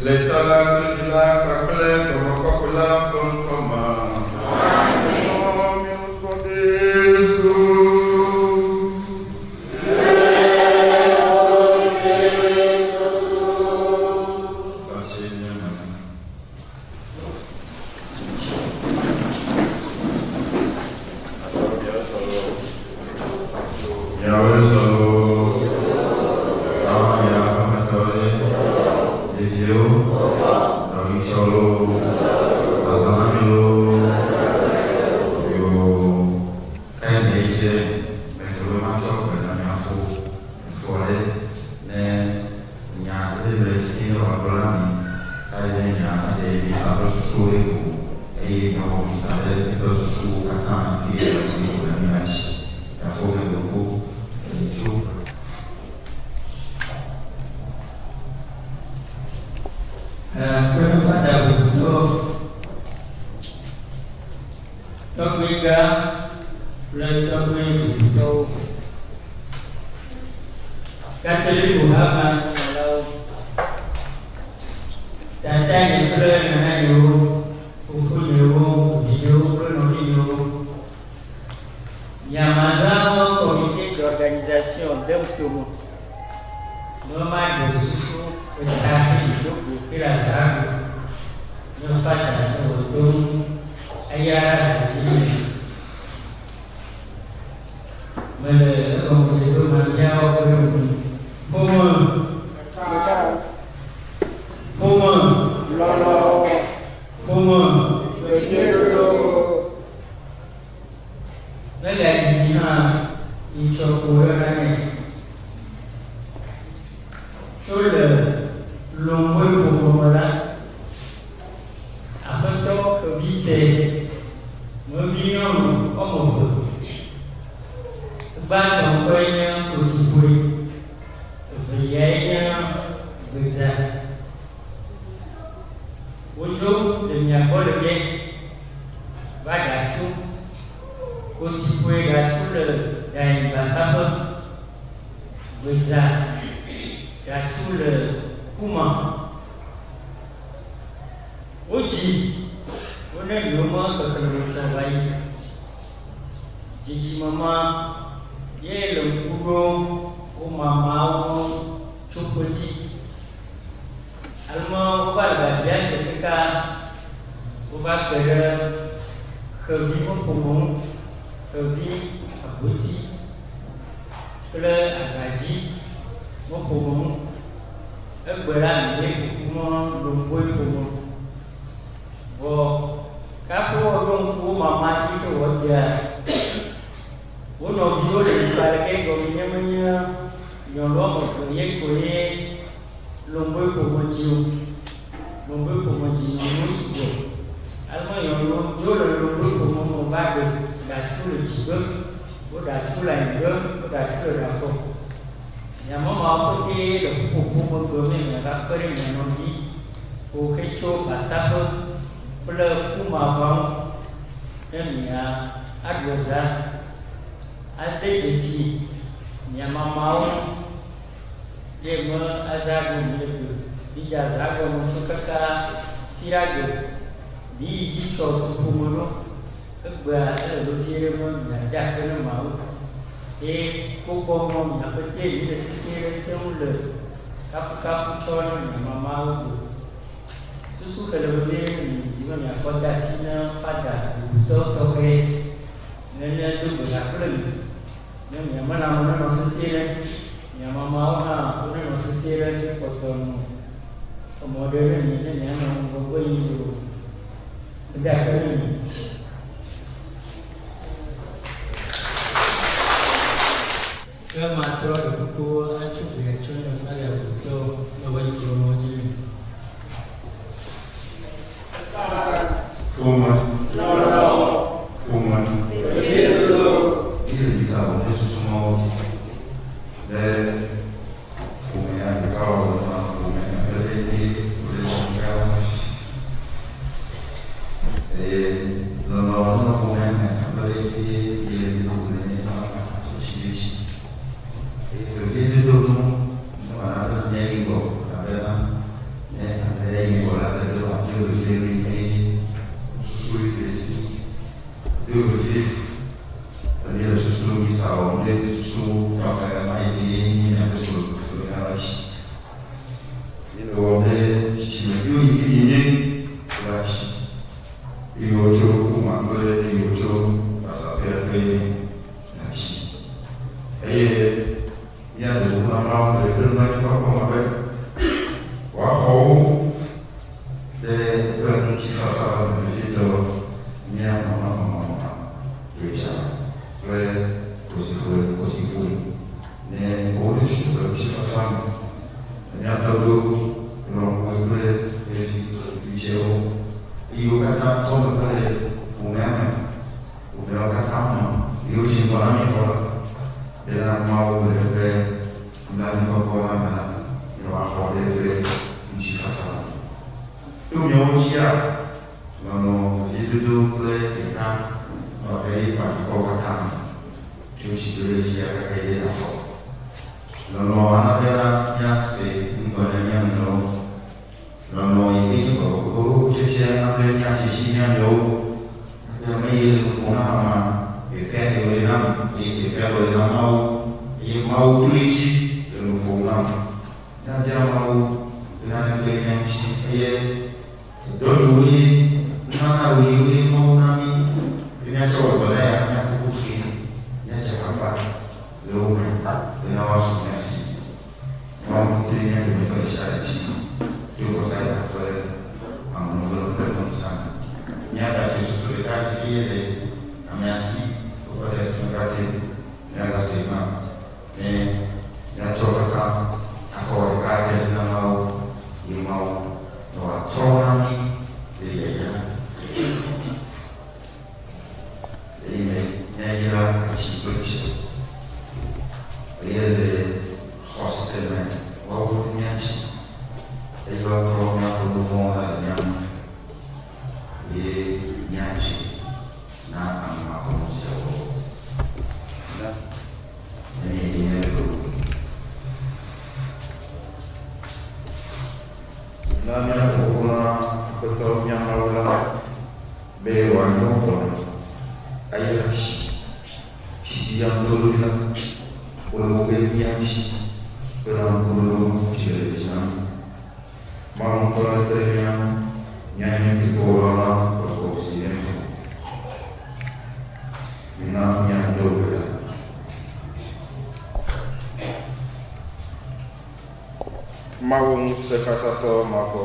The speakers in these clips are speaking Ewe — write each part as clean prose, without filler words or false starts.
Le Tɔ la kple Vi la kpakple Gbɔgbɔ Kɔkɔe la ƒe ŋkɔ me. Amen. Yesu. Tɔtsi nye me. Miawoe sɔ loo, miawo hã mia aƒemetɔwoe, ɖeviwo, nɔvitsɔ loo, azã na mi loo, yoo, ke nye yi dze medzro be matsɔ gbe na mia fo, fo aɖe ne nya aɖe le esi ne wòagblɔ na mi, kae nye nya aɖe misa ƒe susuwo ɖe go eye miawɔ misa ɖe eƒe susuwo katã eye wòadi go na mi la dzi. Mia fo ne ɖo ko eye tso. Kpeɖofada bubutɔ, tɔgbui gã kple tɔgbui bubutɔwo, Katoliko hame nɔlawo, tatanye kple nananyewo, fofonyewo, vinyewo kple nɔvinyewo, Nyamazãmɔ Comité d'organisation dem tome be maɖe susu eta do go kple azãgbe ne fada ne wòdo eya zãdzi me. Mele egɔmedze be mabia woawo ɖe ŋu. Ƒome. Ƒome. Lɔlɔ. Ƒome. Veviedodo. Megadidi hã nyitsɔ ko woyɔna nɛ. Tso le Lomboe ƒome me la, Aƒetɔ Xevitse nɔvinyɔnu woame eve. Gbãtɔ ŋkɔe nye Kosiboe, eveliae nye Gbedza. Wodzo le mia gbɔ le ge va ɖatsu. Kosiboe ɖatsu le Dayi-Basaƒe. Gbedza ɖatsu le Kuma. Wodzi wo ne yewome xexlẽme tsɔ va yi. Dzidzime ma ye le ŋku ɖom wo mamawo ŋu tso ƒe dzi. Aleme wova le biabia se kaka wova ke ɖe xevi ƒe ƒome ŋu, xevi agboti kple agbadzi ƒe ƒome ŋu. Egbe la mi ye ƒoƒu mɔ lomboe ƒome. Vɔ kaƒe wɔ ɖo ŋku wo mama dzi ke wɔ dea wo nɔviwo le yikpa ɖeke gɔme nye menye nyɔnu wɔme eve ye ko ye lomboe ƒome dzi o. Lomboe ƒome dzi nyɔnuwo sugbɔ. Aleme nyɔnuwo dzo le lomboe ƒome me va ɖe ɖatu le dzigbe, wo ɖatu le anyigbe, wo ɖatu le ɖafɔ. Mia mamawo pɛtɛ le ƒuƒoƒo megbe me miava kpe ɖe mia nɔvi wo xe tso Basaƒe kple Kumava ŋu ne mia aɖu eza ade dzesi mia mamawo ŋu ye me aza ɖu mi le gbe. Mi dze aza gɔme tso kaka fiɖagbe. Mi yi dzi tsɔ tu ƒome ɖo. Egbea ele vevie ɖe be miade akpe ne Mawu ye wokpɔ mɔ miaƒe te yi le sesĩe ɖe te ŋu le kafukafu tsɔ ne mia mamawo go. Susu ke le vevie ne mi di be miakpɔ de asi ne fada bubutɔ tɔxɛ ne míado gbe ɖa kple mi ne miame lãme nenɔ sesĩe ɖe, mia mamawo hã wonenɔ sesĩe ɖe kpɔtɔ nɔ emɔ ɖe ne mi ne mianɔ ŋgɔgbe yim o. Mede akpe ne mi. Ke matrɔ ɖe kuku atso gbea tsɔ ne fada bubutɔ ne wòva yi kplɔ mɔ dzi nɛ. Ƒome. Ƒome. Míle Misa wɔm ɖe susu mawo dzi be ƒomea ɖekawɔwɔ nɔa ƒome me vevie wòle ɖeka wɔm fifi. Eye lɔlɔ̃ nɔ ƒomea me vevie ye le ɖoɖo ne míaƒe tsi ɖe edzi. Eye veviedodo nu ne wòana be míayi ŋgɔ elabena ne ame ɖe vevie nui eye susu yi le si do vevie eye le susu misa wɔm ɖe susu tɔxɛ ma yi ke nye miaƒe sɔleha la dzi. Míele wɔm ɖe dzidzimeviwo yi ke mienye la dzi eye wotso kuma kple eye wotso Basaƒea kple la dzi. Eye míaɖe kuku na Mawu le eƒe nublanuikpɔkpɔ me be wòaxɔ wo ɖe eƒe ŋutifafa me vevietɔ mía mamamamama Yedza kple Kosiƒoe Kosiƒoe ne woɖe tsi kple ŋutifafa me le mía tɔgbuiwo, lɔ̃xoe kple evi vidzɛwo eye wo katã tɔ megbe le ƒomea me, ƒomeawo katã me eye wodze ŋgɔ na mí vɔ la, bena Mawu le eƒe nublanuikpɔkpɔ la me la, ne wòaxɔ ɖe eƒe ŋutifafa me. To miawo dzia, lɔlɔ̃, veviedodo kple ɖeka nɔ ƒe ƒe dukɔwo katã me, tso dzidoɖedzia kaka yi ɖe afɔ. Lɔlɔ̃ ana bena míase nu gɔme na mía nɔewo. Lɔlɔ̃ yi ke nye gbɔgbɔ kɔkɔe ƒe kutsetsea ana be míadze si mía nɔewo. Gake ame yi le nu ƒom na amea, teƒea ɖe wòle nam eye teƒea ɖe wòle na Mawu eye Mawu to edzi le nu ƒom nam. Míabia Mawu bena nekpe ɖe mía ŋuti eye dɔ yiwo ye nunana yiwo ye Mawu na mí be míatsɔ wɔ dɔ lae míaku kutri, míadze agbagba le wo me bena woasu mía si. Mawu ŋutɔe mía dometɔ ɖesiaɖe dzi to vɔsa ya ƒe amenuveve kple eƒe ŋusẽ me. Míagase susu ɖeka dzi eye le amea si wokɔ de asi me katɛ míagase hã ne míatsɔ katã akɔ ɖeka ade asi na Mawu ye Mawu ne wòatrɔ na mí le yayra eye me míayra atsi kple tsi eye le xɔse me woawo ɖe mía dzi eye woatrɔ míaƒe nu vɔ̃wo ɖa le mía ŋu eye míatsi na ame makɔnu siawo la ne míeɖe mía ɖokuiwo. Na míaƒo ƒu na Aƒetɔ mía Mawu la be wòanyo dɔme ayra tsi, tsi si yam do ɖo ɖi la, wole wo be mía ŋuti bena ŋkuɖoɖo tsi le dzi na mí. Mawu ŋutɔ nekpe ɖe mía ŋu míanye nuteƒewɔlawo na gbɔgbɔ si míexɔ. Mina míado gbe ɖa. Mawu Ŋusẽkatãtɔ mavɔ,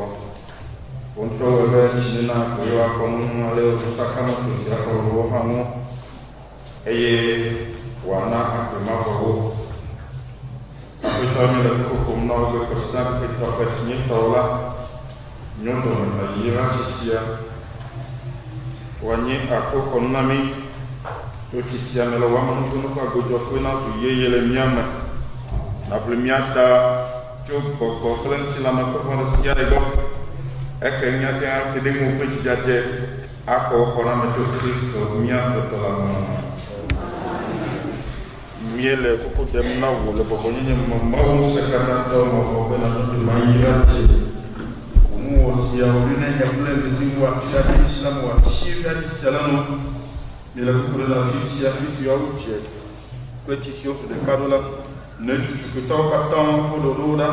wò ŋutɔ wɔe be tsi nena koe woakɔ nu ŋu ale wò sakrameto sia kɔ ɖo wo hã ŋu, eye wòana agbe mavɔ wo. Aƒetɔ, míele kuku ƒom na wò be kwasiɖa ŋkeke tɔxɛ si nye tɔwò la, nyo dɔme nàyra tsi sia wòanye akpoxɔnu na mí. To tsi sia me la, wò amenuveve ƒe agodzɔƒe nazu yeye le mía me. Nàʋli mía ta tso gbɔgbɔ kple ŋutilãme ƒe vɔ̃ ɖe sia ɖe gbɔ. Eke míate ŋu ate ɖe ŋuwò kple dzi dzadzɛ akpɔ wò xɔname to Kristo mía Aƒetɔ la me. Míele kuku ɖem na wò le bɔbɔnyenye me, Mawu Ŋusẽkatãtɔ mavɔ be nànɔ dome ayra tsi wò nuwɔwɔ siawo ɖi ne nye kple mí si ŋu wòatsi aɖi sia me wòatsi ɖe aɖi sia la nu. Míele kuku ɖem le afi sia afi si woawu dze kple tsi siwo su ɖeka ɖo la, ne tutu ketɔwo katã ƒe ɖoɖowo ɖa,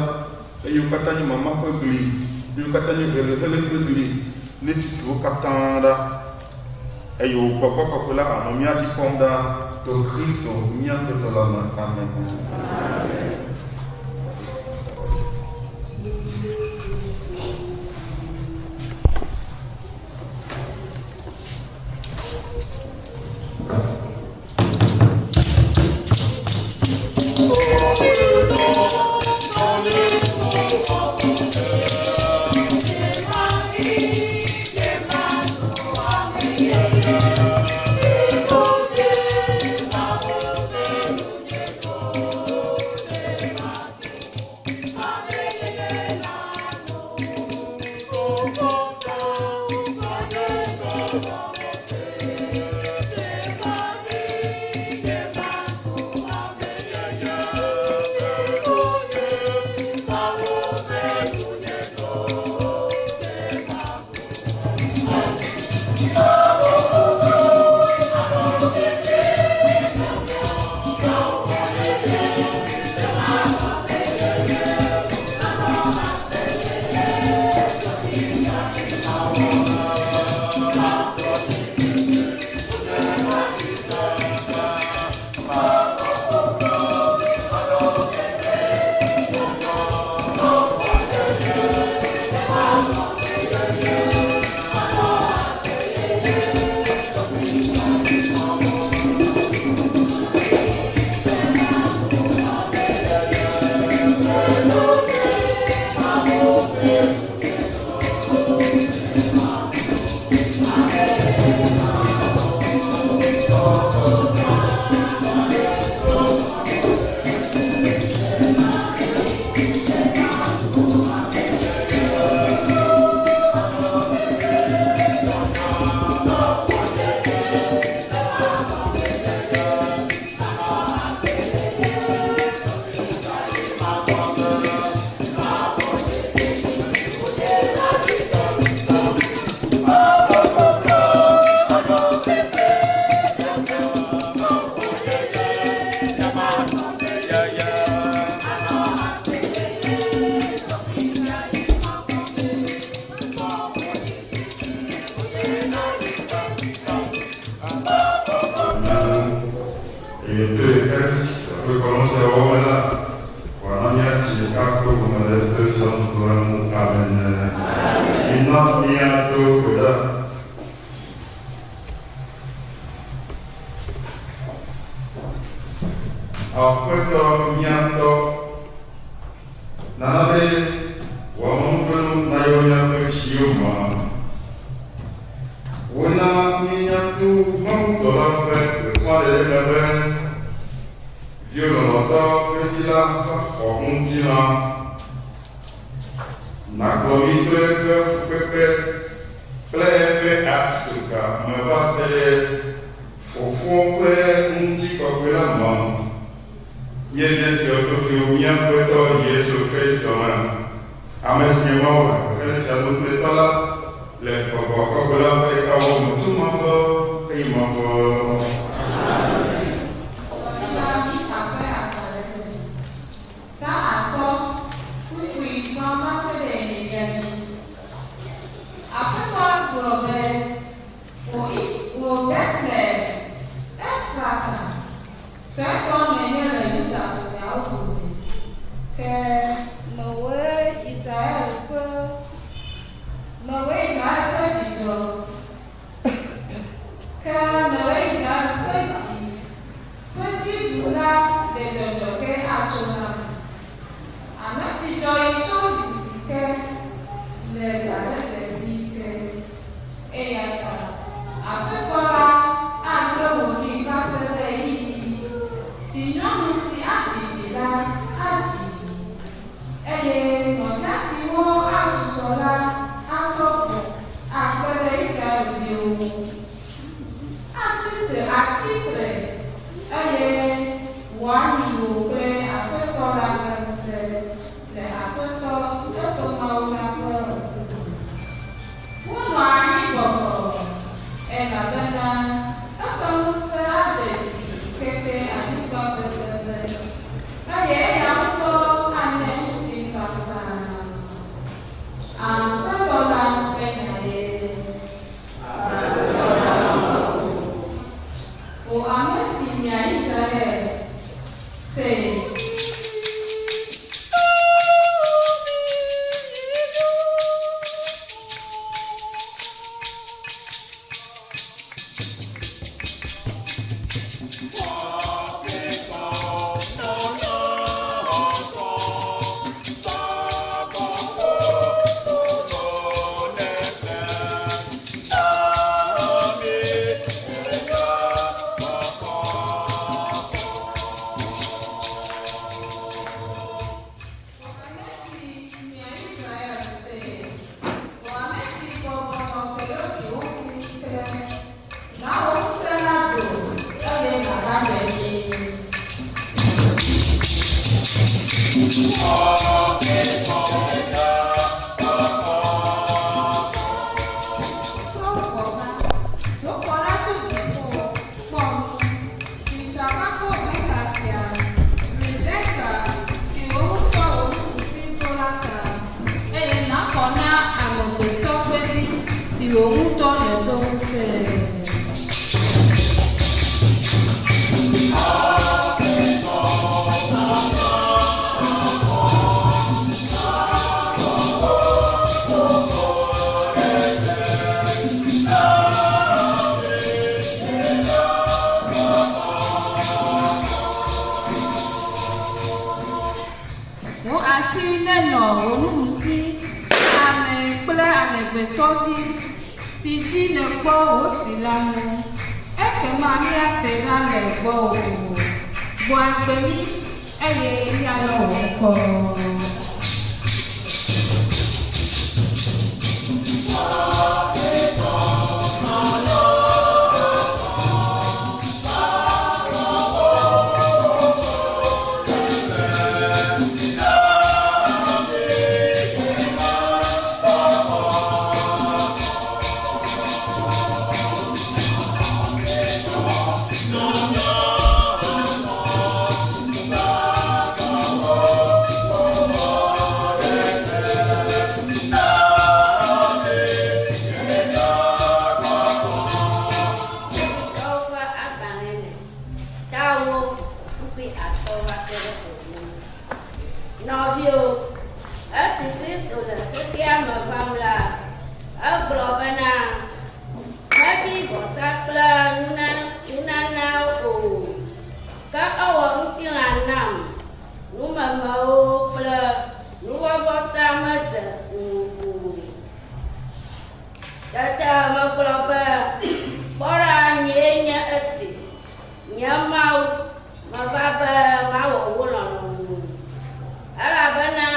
eye wo katã nye mama ƒe gli, eye wo katã nye helehele ƒe gli, ne tutu wo katã ɖa. Eye wò Gbɔgbɔ Kɔkɔe la anɔ mía dzi kpɔm ɖaa to Kristo mía Aƒetɔ la me. Amen. Aƒetɔ mía ŋutɔ, nana be wò amenuveve nayɔ míaƒe tsiwo me. Wona míenya to mawudɔla ƒe gbeƒãɖeɖe me be viwò lɔlɔ̃tɔ ƒe vi la va xɔ ŋutilã. Nàkplɔ mí to eƒe fukpekpe kple eƒe atitsoga me va se ɖe Fofoa ƒe ŋutikɔkɔe la me. Míebia esiawo tso viwò mía Aƒetɔ Yesu Kristo me, ame si nye Mawu le xexe sia nukpletɔ la, le Gbɔgbɔ Kɔkɔe la ƒe ɖekawɔwɔ me tso mavɔ heyi mavɔ. Ta atɔ̃, kpukpui gbã va se ɖe enelia dzi. Aƒetɔ la gblɔ be, Wò I, wò Betlehem, Efrata, suetɔ nènye le Yuda ƒomeawo dome, ke mewòe Israel ƒe, mewòe Israel ƒe dzidzɔ, ke mewòe Israel ƒe dzi ƒe dziɖula le dzɔdzɔ ge atso nam, ame si dzɔɣi tso tititi ke le gbaɖegbe ʋĩ ke. Eya ta Aƒetɔ la agblẽ wò ɖi va se ɖe ɣeyiɣi si nyɔnu si adzi vi la adzi, eye nɔvia siwo asusɔ la atrɔ gbɔ akpe ɖe Israel-viwo ŋu. Atsi tre, atsi tre, eye wòayi wò kple Aƒetɔ la ƒe ŋusẽ le Aƒetɔ, eƒe Mawu la ƒe ŋkume. Wonɔa anyi bɔbɔ, elabena eƒe ŋusẽ ade dzi keke anyigba ƒe seƒe, eye eya ŋutɔ anye ŋutifafa. Aƒetɔ la ƒe nya ye. Wò ame si nya Israel, see. Ame si nya Israel see. Wò ame si bɔbɔ nɔ kerubiwo ŋuti tre, na wò ŋusẽ nado, eye nàva ɖe mí. Trɔ gbɔ va, do kɔ ɖa tso dziƒo, kpɔ nu, si tsakako meka sia, Rebeka, si wò ŋutɔ wò nuɖusi do la ta, eye nàxɔ na amegbetɔ ƒe vi, si wò ŋutɔ nèdo ŋusẽe. Wò asi nenɔ wò nuɖusi, ame kple amegbetɔ. amegbetɔvi si dzi nèkpɔ wò tsi la ŋu, ekema míate ɖa le gbɔwò o. Gbɔ agbe mí, eye míayɔ wò ŋkɔ. Tɔwo ƒe agbalẽ me, tawo kpukpui atɔ̃ va se ɖe ewo. Nɔviwo, esi Kristo le xexea me vam la, egblɔ bena, Medi vɔsa kple nunanawo o, ke ewɔ ŋutilã nam, numemewo kple nuvɔ̃vɔsa medze ŋuwò o. Tete megblɔ be, Kpɔ ɖa, nyee nye esi, nye Mawu, meva be mawɔ wò lɔlɔ̃nu. Elabena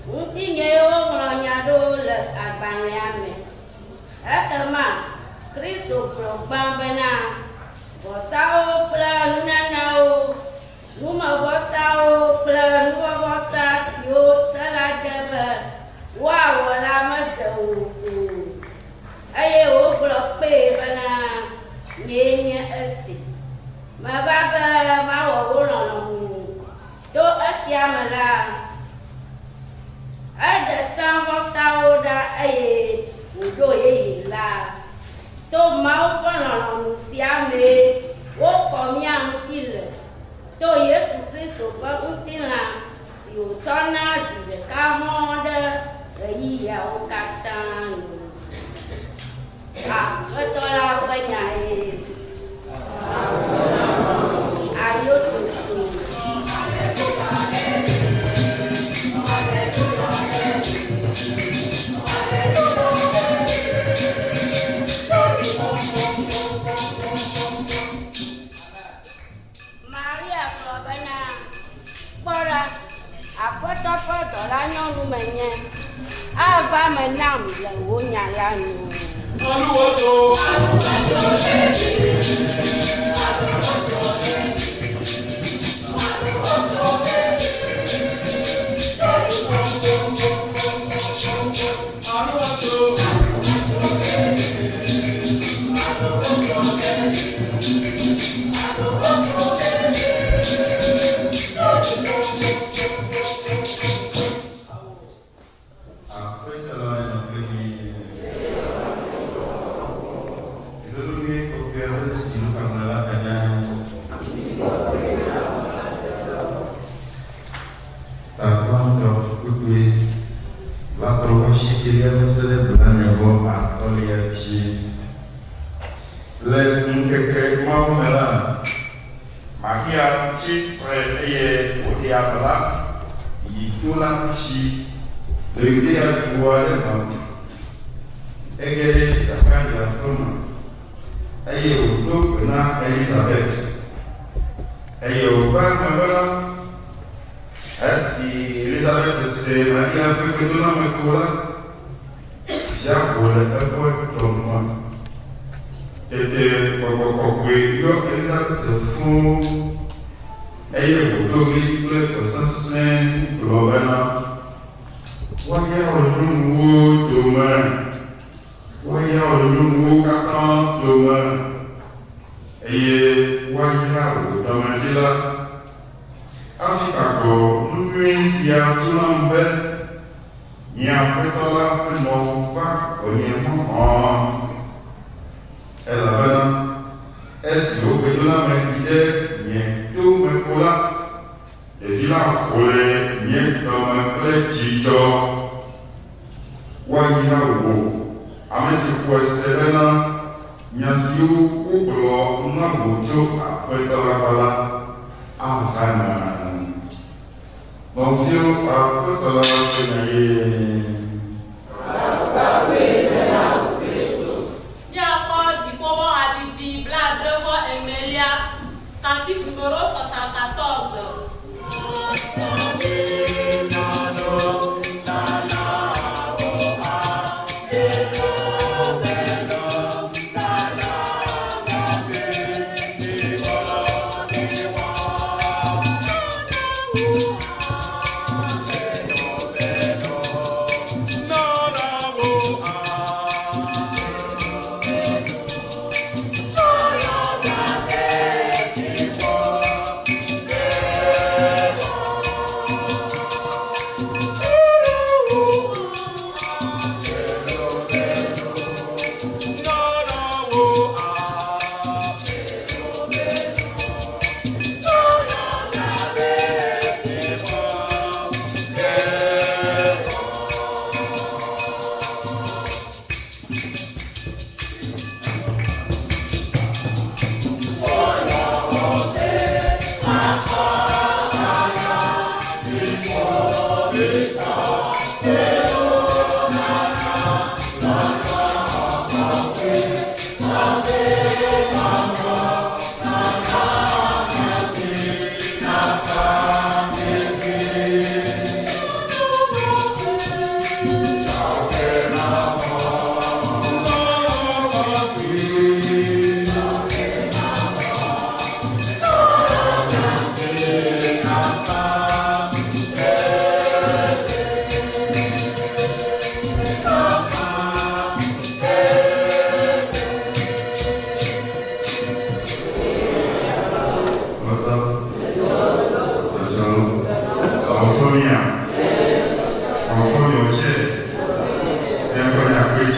ŋutinyee woŋlɔ nya ɖo le agbalẽa me. Ekema Kristo gblɔ gbã bena, Vɔsawo kple nunanawo, numevɔsawo kple nuvɔ̃vɔsa siwo se la de be woawɔ la medze wò o. Eye wògblɔ kpee bena, Nyee nye esi. Meva be mawɔ wò lɔlɔ̃nu. To esia me la, eɖe tsãvɔsawo ɖa eye wòɖo yeye la. To Mawu ƒe lɔlɔ̃nu sia mee wokɔ mía ŋuti le, to Yesu Kristo ƒe ŋutilã si wòtsɔ na zi ɖeka hɔ̃ ɖe ɣeyiɣiawo katã nu. Aƒetɔ la ƒe nyae. Ayototo. Maria gblɔ bena, Kpɔ ɖa, Aƒetɔ ƒe dɔlanyɔnu menye, ava eme nam le wò nya la nu. Aƒetɔ la nɔ kpli mi. Ɖoɖo nyui kɔkɔe aɖe si Luka ŋlɔ la ene. Ta gbãtɔ kpukpui blaetɔ̃ vɔ asiekelia va se ɖe blaene vɔ atɔ̃lia dzi. Le ŋkeke mawo me la, Maria tsi tre eye wòɖe abla yi to la dzi le Yudea du aɖe me. Ege ɖe Zakaria ƒe me eye wòdo gbe na Elizabet. Eye wòva eme bena, esi Elizabet se Maria ƒe gbedoname ko la, Via ƒo le eƒe dɔme. Tete Gbɔgbɔ Kɔkɔe yɔ Elizabet fũu, eye wòdo ɣli kple gbe sesẽ gblɔ bena, Woayra wò le nyɔnuwo dome, woayra wò le nyɔnuwo katã dome, eye woayra wò dɔmedzi la. Hafi gagblɔ nu nyui sia tso nam be, Nye Aƒetɔ la ƒe nɔ va gbɔnye mahã, elabena esi wò gbedoname ɖi ɖe nye to me ko la, ɖevi la ho le nye dɔme kple dzidzɔ. Woayra wò, ame si xɔe se bena nya siwo wogblɔ na wò tso Aƒetɔ la gbɔ la ava eme. Nɔviwo, Aƒetɔ la ƒe nya ye.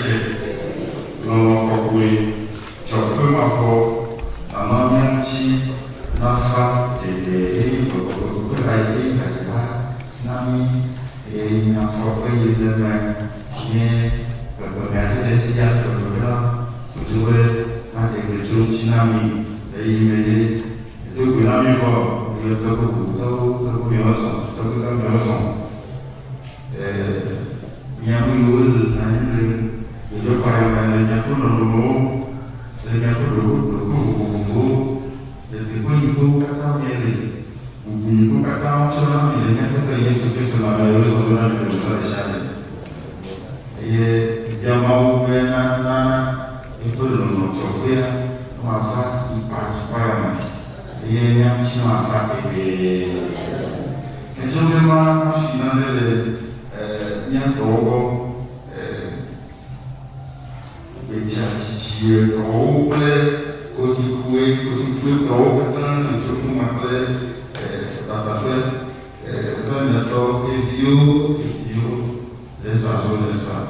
tse, lɔlɔ̃ kɔkɔe, dzɔkpe mavɔ, nana mía ŋuti nafa tegbee eye gbɔgbɔ kɔkɔe ƒe ha yi eye hadziha na mí eye míafɔ eye le eme nye kpekpeme aɖe ɖe sia kpekpeme la wòtso be maɖe gbe tso ŋuti na mi le yi me ye edo gbe na mi vɔ mi tɔ bubu tɔwo tɔgbu miawo zɔn tɔgbu gã miawo zɔn miawo yiwo le anyi le gbedoxɔ ya me le miaƒe nɔnɔmewo le miaƒe ɖoɖo ɖoɖo vovovowo le teƒe yiwo katã miele bubu yiwo katã wotsɔ na mi le míaƒe Tɔ Yesu Kristo me ame yiwo zɔ ɖo na mi dometɔ ɖe sia ɖe. Eye bia Mawu be nana eƒe lɔlɔ̃ dzɔgbea ne wòava yiƒe dukɔ ya me eye mía ŋuti ne wòava tegbee. Medzo be ma mafi nane le mía tɔwo gbɔ gbedza dzidzi tɔwo kple kosikue kosikue tɔwo katã le tsokuma kple basaƒe ƒe miatɔ eviwo eviwo les oiseaux n'est-ce pas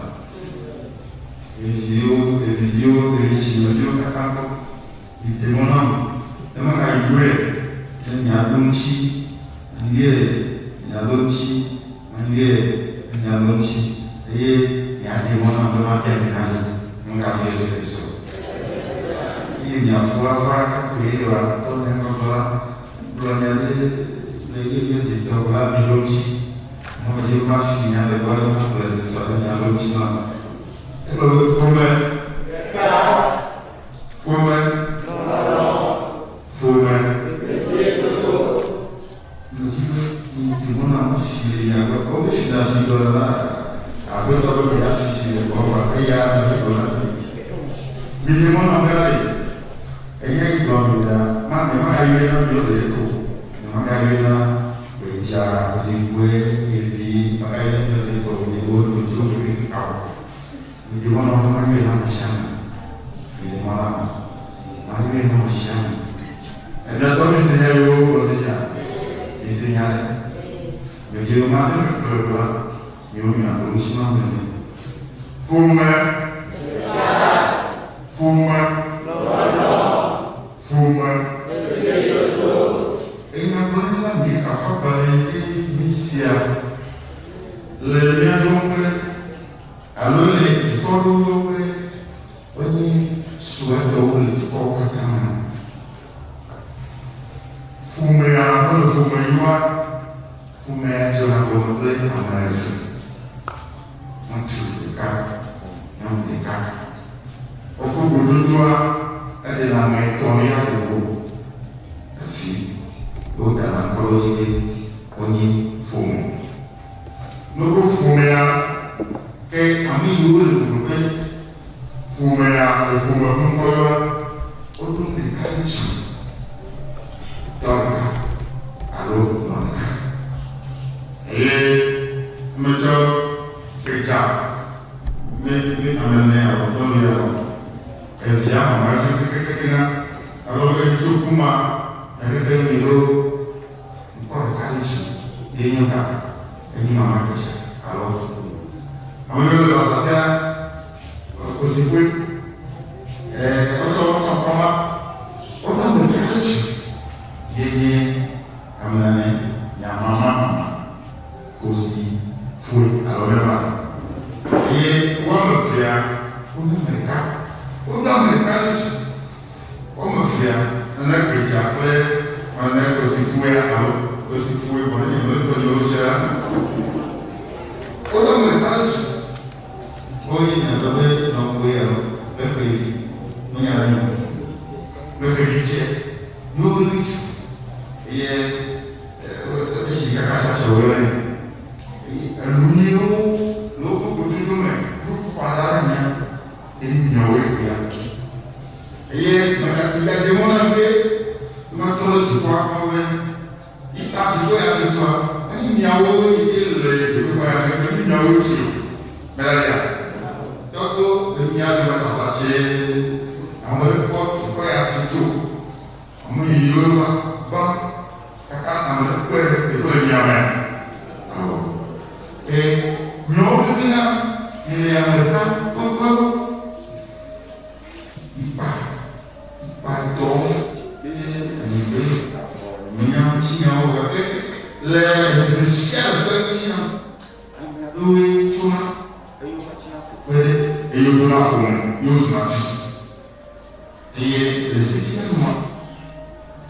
eviwo eviviwo evidzimeviwo katã gbɔ mi mɔ nam ne magayɔe ne miaɖo ŋuti mayɔe miaɖo ŋuti mayɔe ne miaɖo ŋuti eye miaɖe mɔ nam be mabia gbe na mi ne mekafu Yesu Kristo eye miafɔ ava kakɔe wòatɔ mia ŋgɔgbe la gblɔ nya ɖe le ye zi tɔ la miɖo ŋuti ne medzi be mafi nya le gbɔ ɖe magblɔe zi tɔ ɖe miaɖo ŋuti nam egblɔ be ƒome ƒome ƒome medzi be miɖe mɔ nam fi le mia gbɔ wobe fi na fi gblɔ la aƒetɔ be mia fi fi le gbɔ va eya ame gblɔ na mi miɖe mɔ nam be la yi enye gblɔ mi ya ma nye magayɔe na miwo ɖeɖe ko nye magayɔe na gbedza zikpue evi magayɔe na miwo ɖeɖe ko miwo ɖo tso fi awo miɖe mɔ nam be mayɔe na ame sia ame miɖe mɔ nam mayɔe na ame sia ame emiatɔ mi se nya yiwo gblɔ fifia mi se nya ɖe medzi be ma ne mekplɔe ko la miwo miaɖo ŋuti na me ƒome ƒome ƒome enyagblɔɖila Mika ƒe agbalẽ yi ke mi sia le mía ɖom be alo le dukɔ ɖoɖo be wonye suetɔwo le dukɔwo katã me. Ƒomea mele ƒome yɔa ƒomea dzɔna gɔme kple ame eve ŋutsu ɖeka nyɔnu ɖeka woƒe gododoa eɖena ame etɔ̃lia gogo evi wodana ŋkɔ ɖe wo dzi be wonye ƒome. Ne woɖo ƒomea ke ame yiwo le gbogbo be ƒomea le ƒome ƒe ŋkɔ yɔa woɖo ɖeka ŋutsu tɔ ɖeka alo nɔ ɖeka eye metsɔ kedza ne ne ame ene alo tɔlia o evia mama dzi kekekeke na alo be tso kuma ekeke mi ɖo ŋkɔ ɖeka ŋutsu ye nye ka enye mama kedza alo ame yiwo le basaƒea kosikue wotsɔ tsɔkɔma woɖo ame ɖeka ŋutsu ye nye ame nyamama mama kosi ƒoe alo mema eye woame evea wonye ame ɖeka woɖo ame ɖeka ŋutsu woame evea nane gbedza kple nane kosikue alo kosikue kɔ ne nye me kple nyewo tse la woɖo ame ɖeka ŋutsu wonye nyatɔ be nɔkue alo kpekpevi menya ɖe nyɔ kpekpevi tse yewo ŋutsu eye esi kaka tsatsa wo yɔnɛ enu yiwo le woƒe gododo me kpukpu da ɖe nya eye nyawo ya eye megaɖe mɔ na be matɔ ɖe dukɔa gbɔ be ita dukɔ ya tutua enye miawo yi ke le dukɔ ya me enye miawo tsi o mɛlɛlia tɔtɔ emia dome afatse ame ɖe kpɔ dukɔ ya tutu ame yiwo va gbã kaka ame ɖe kpɔe ɖe le mia me awɔ ke miawo katã mi le ame ɖeka kpɔkpɔ. Le du ɖe sia ɖe ƒe ŋutia, ame aɖewoe tsona ƒe eye wodona ƒome ye wozuna du. Eye le fifia nua,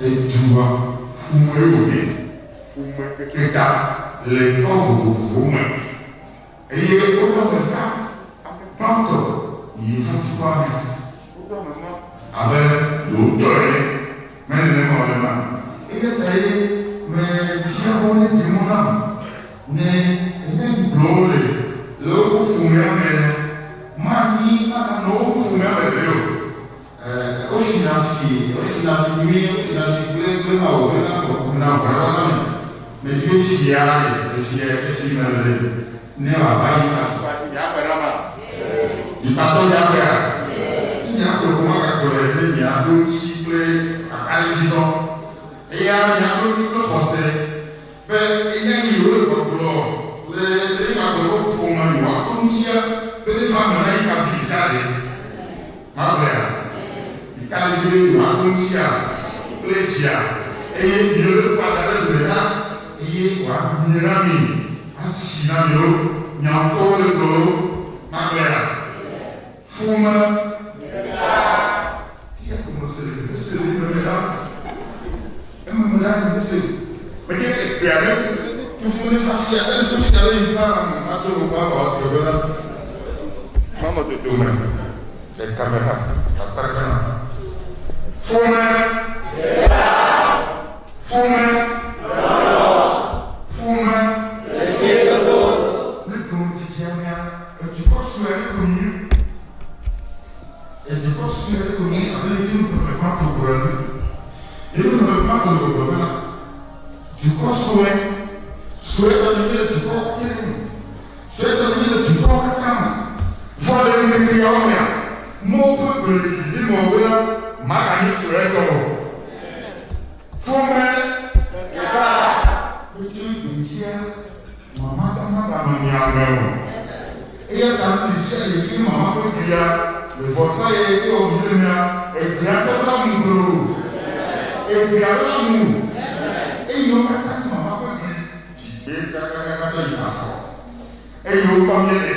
edua ƒomee wònye, ƒome keke ta le kɔ vovovowo me. Eye woɖo ame ɖeka, ame gbãtɔ yi va dukɔa me, woɖo ame ma abe yewo tɔ ene, mele nenema o ɖe ma? Eya tae mebia be woneɖe mɔ nam ne enya yi gblɔm wole le woƒe ƒomea me la, manyi maganɔ woƒe ƒomea me gbeɖe o. Wofina fi, wofina fi nyuie, wofina fi kple kple ma wò kple na kɔ na vɔa la na me. Medi be fia le efia efi me le ne wòava yi afi. Miaƒe na ma. Mikpatɔ miaƒea? Ne miakplɔ ko magakplɔe ne miaɖo ŋuti kple kakaɖedzi zɔ. Eya miaɖo ŋuti kple xɔse be enya yi wole gbɔgblɔ le le ye gbagblɔ be ƒome yewoaɖo ŋutia be neva eme na ye kafi ɖesiaɖe. Magblɔea? Mika ɖe edzi be yewoaɖo ŋutia kple dzia eye miwo ɖe ƒua da ɖe zi ɖeka eye wòamie na mi, atsi na mi lo, mia ŋutɔwo le gblɔ lo. Magblɔea? Ƒome ɖeka. Fia gɔmesese le mese le ememe ɖa. Ememe ɖa le mese. Menye egbea ne tufu ne fa fia ele tso fia le yi hã mato le gbɔ alɔ asi be na manɔ dodome le kamera akpakana. Ƒome ɖeka. Ƒome ƒome le gɔmedzedzea mea edukɔ sue aɖe ko nyi. Edukɔ sue aɖe ko nyi abe leke nuxexlẽ gbãtɔ gblɔ ene. Ye nuxexlẽ gbãtɔ le gbɔgblɔ bena, dukɔ sue, suetɔ nyenye le dukɔ katã me, suetɔ nyenye le dukɔwo katã me. Vɔ le ŋkekeawo mea, Mawu ƒe gbe le ɖiɖim me bena, maganyi suetɔ o. Ƒome ɖeka. Wotso gbetia mama maganɔ mia me o. Eya ta nu ɖe sia ɖe ke mama ƒe glia le vɔsa ye ke wɔ mi le mia, eglia ŋutɔ la mu glo. Eglia la mu. Eye wo katã nye mama ƒe gli dzigbe kakakaka tsɔ yi afɔ. Eye wokpɔ míele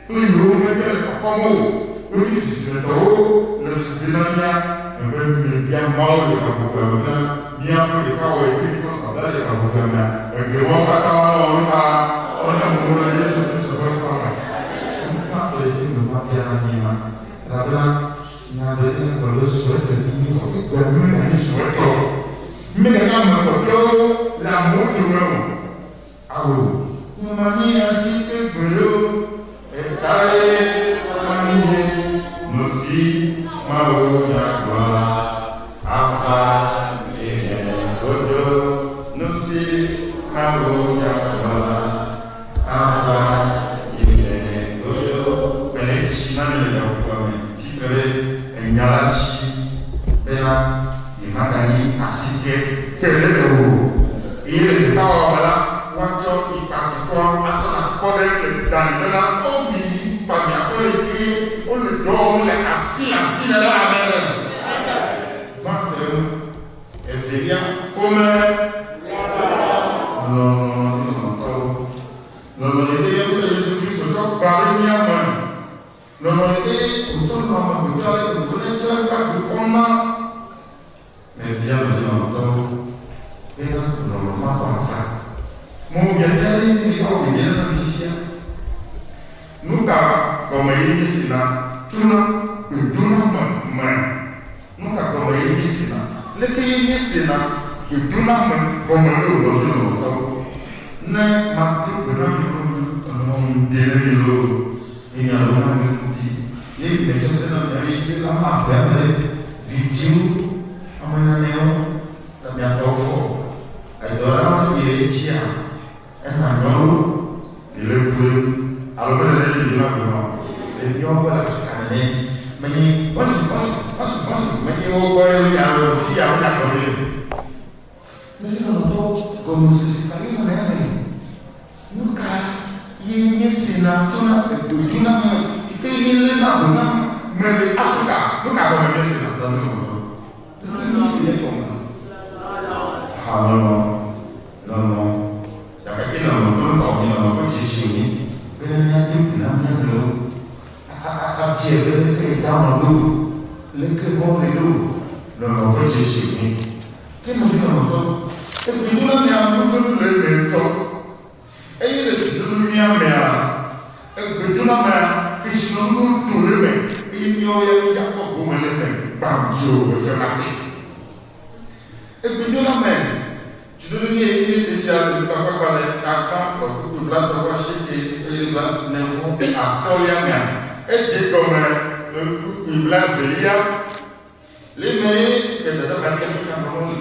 kple yewo mege le kpɔkpɔm o, wonye dzidzimetɔwo le fu ɖem na mía nɔvi míebia Mawu le gaƒoƒoa me bena míaƒe ɖekawɔwɔ kple míaƒe babla le gaƒoƒoa mea, egbe mawo katã woanɔ nu ka woana mo le Yesu Kristo ƒe ŋkɔ me. Nuka le eme mabia na mí ma? Elabena nya ɖe le gblɔ be suetɔ nyi vɔ egbea mímenye suetɔ. Míeganye ame kpɔtɔewo le amewo dome o. Ao, nyemanyi asi ke gbeɖe o, ekae manyi ɖe nusi Mawu nya gblɔ la ava eme godoo, nusi Mawu nya gblɔ la ava eme godoo. Mele tsi na mi le gaƒoƒoa me, tsitre ɖe enya la dzi bena nyemaganyi asi ke gbeɖe o. Eye le ɖekawɔwɔ me la, woatsɔ ikpadukɔ atsɔ akpɔ ɖe le dani bena, O mi ikpa miaƒe yi ke wole dɔ wɔm le afi le afi le la ame. Gbãtɔe ŋu. Evelia, ƒome lɔlɔ̃ lɔlɔ̃tɔwo. Lɔlɔ̃ yi ke míaƒe Yesu Kristo tsɔ gbã ɖe mía me. Lɔlɔ̃ yi ke wòtsɔ nɔ amegbetɔ aɖe dome netsɔ eƒe agbe kpɔ na. Mebia lɔlɔ̃tɔwo bena lɔlɔ̃ mavɔ ava. Mewɔ biabia ɖe mi awɔ biabia na mi fifia. Nu ka gɔme ye nye si na tsona gbedoname me? Nu ka gɔme ye nye si na? Leke ye nye si na gbedoname gɔme ɖo nɔvi lɔlɔ̃tɔwo? Ne mado gbe na mi be lɔlɔ̃ ɖe ne mi loo, ye mialɔ̃ na mi ŋdi, ye metsɔ se na mi abe ye la ma ʋea me ɖe vidziwo, ame nyanewo, le miatɔwo fɔ. Edɔ ɖe wa mi ɖe dzia, ena nyɔnu mi le ku ɖe alo mele ɖe yi na gbe ma. Le nyɔ gbɔ le Afrika nene, menye bɔsu bɔsu bɔsu bɔsu menye wo gbɔ ye wonya lo fia wonya gɔme. Nɔvi lɔlɔ̃tɔwo, gɔmesese ka ye nɔna eme? Nu ka ye míesena tsona egbedoname yi ke míeléna be na me le Afrika? Nu ka gɔme míesena, nɔvi lɔlɔ̃tɔwo? Leke míese egɔme? Ha lɔlɔ̃, lɔlɔ̃. abiae be leke yedanɔ ɖo, leke mɔ le ɖo, lɔlɔ̃ ƒe dzesi wònye. Ke nɔvi lɔlɔ̃tɔ, egbedola mia amenuveve le eme ŋutɔ. Eye le dzidodo mía mea, egbedola mea, kesinɔnuwo do le eme eye míawo ya míakpɔ gome le eme gbãdzo efemake. Egbedola me dzidodo nye ɣeyiɣi si fia le nukpakpagbalẽ ta gbãtɔ kpukpui blaetɔ̃ vɔ asieke eye blaene vɔ atɔ̃lia mea, edze egɔme le kpukpui blaevelia. Le eme ye le dada Maria ƒe nyagblɔmɔ le.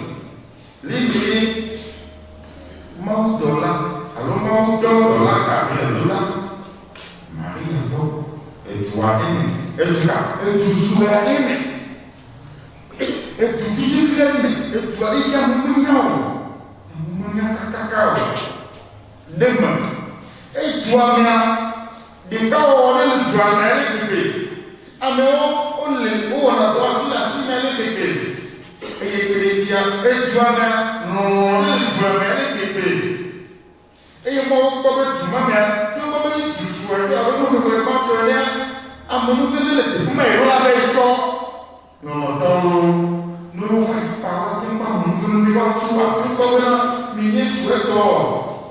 Le eme ye mawudɔla alo mawudɔdɔla Gabriel ɖo la Maria gbɔ edu aɖe me, edu ka? Edu sue aɖe me. Edu vidzidzi aɖe me, edu aɖe yi ke amewo menya o, amewo menya kakaka o ɖe me. Edua mea, ɖekawɔwɔ ɖe le dua me ale gbegbe. Amewo wole wowɔna dɔ asi le asi me ale gbegbe. Eye kpe ɖe eŋutia, edua mea, lɔlɔ̃ ɖe le dua me ale gbegbe. Eye Mawu kpɔ be du ma mea, togbɔ be nye du sue aɖe abe nuxexlẽ gbãtɔ enea, amenuveve le teƒe ma yehowa be yetsɔ lɔlɔ̃tɔwo ne wova yi kpa woate ŋu amenuveve ne woatu togbɔ bena mienye suetɔ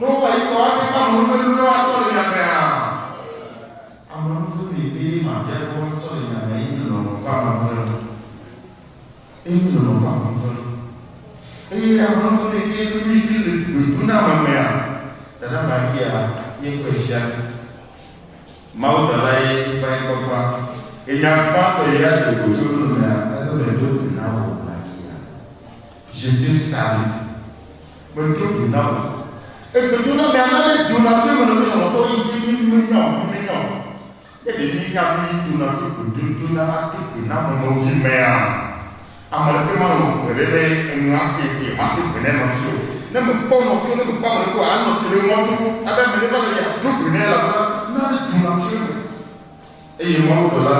ne wova yi kpa woate ŋu amenuveve ne woatsɔ le mia mea. Amenuveve yi ke mabia be woatsɔ le mia mea ye nye lɔlɔ̃ ƒe amenuveve. Eye lɔlɔ̃ ƒe amenuveve. Eye amenuveve yi ke nu yi ke le gbedoname mea, Dada Maria ye kpɔe fia mí. Mawudɔla ye va egbɔ gbã. Enya gbãtɔ yi ado go tso nu mea, ebe medo gbe na wò Maria. Je te salue. Medo gbe na wò. Egbedonamea nane dona tso eme nɔvi lɔlɔ̃tɔwo yi ke mí menya o, mí menya o. Ne ɖe míenya nu yi dona tso gbedodo na ado gbe na ame nɔvi mea, ame aɖeke malɔ̃ gbeɖe be enu ake ko yewoado gbe na nɔvi o. Ne mekpɔ nɔvi o, ne mekpɔ ame ɖeke o, anɔ te ɖe mɔto abe ame ɖe va le yeado gbe nɛ elabena nane dona tso eme. Eye mawudɔla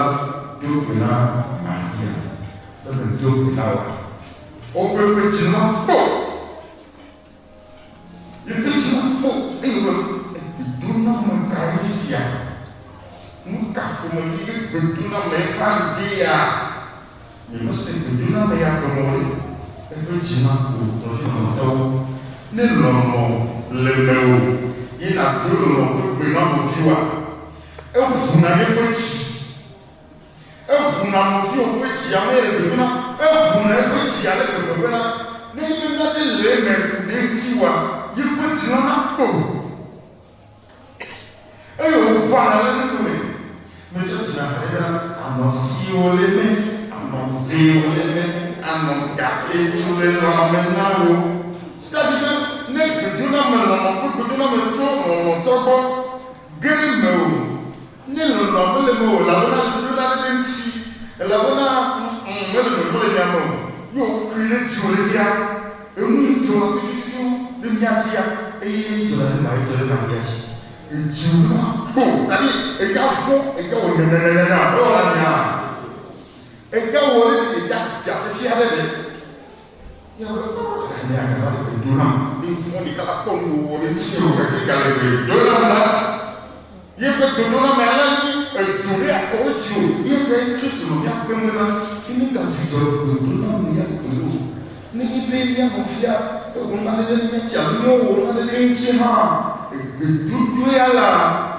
do gbe na Maria be medo gbe na wòa? Woƒe ƒe dzi la kpɔ. Yeƒe dzi la kpɔ eye wògblɔ be, Egbedoname kae nye sia? Nu ka ƒomevi ƒe gbedoname va ŋdea? Nyemese gbedoname ya gɔme o ɖe. Eƒe dzi la ƒo nɔvi lɔlɔ̃tɔwo. Ne lɔlɔ̃ le mewò ye nàdo lɔlɔ̃ ƒe gbe na nɔviwòa, eʋuna yeƒe dzi. Eʋuna nɔviwò ƒe dzi ame le gbe bena, eʋuna eƒe dzi ale gbegbe bena, ne nye be nane le eme ku ɖe eŋuti oa, yeƒe dzi la nakpo. Eye wòʋãna le eɖokui me. Metsɔ dzi na ɖe bena, anɔ siwo le eme, anɔ vewo le eme, anɔ gaƒetso le lãme na wò. C'est-à-dire be ne gbedoname, lɔlɔ̃ ƒe gbedoname tso lɔlɔ̃tɔ gbɔ ge ɖe mewò, Ne lɔlɔ̃ mele mewò o, elabena ɖo nane ɖe eŋuti, elabena mele lɔlɔ̃ le mia me o, ye wòkui ɖe dziwò ɖevia, enu yi dzɔna tututu ɖe mía dzia, eye dzɔna ɖe Maria, dzɔ ɖe Maria dzi. Edziwò be woakpɔ, c'est-à-dire eya vɔ̃, eya wɔ nyanyanyanya, ewɔna nyaa, eya wɔ ɖe eya dza fifia ɖe ɖe. Míaƒe hamea gava le gbe dom nam. Ne vɔ̃ɖi kaba kpɔ nu wòwɔ ɖe ŋutinye o gake gale gbe dom nam la, yeƒe gbedonamea la nyi edzo ɖe akɔ ɖe dzi o. Eya tae Kristo nɔ mía kpem bena ne mígadzudzɔ le gbedoname ya gbeɖe o. Nenye be mía nɔvia ewɔ nane ɖe mía dzi alo míewɔ nane ɖe eŋuti hã, egbedodo ya la,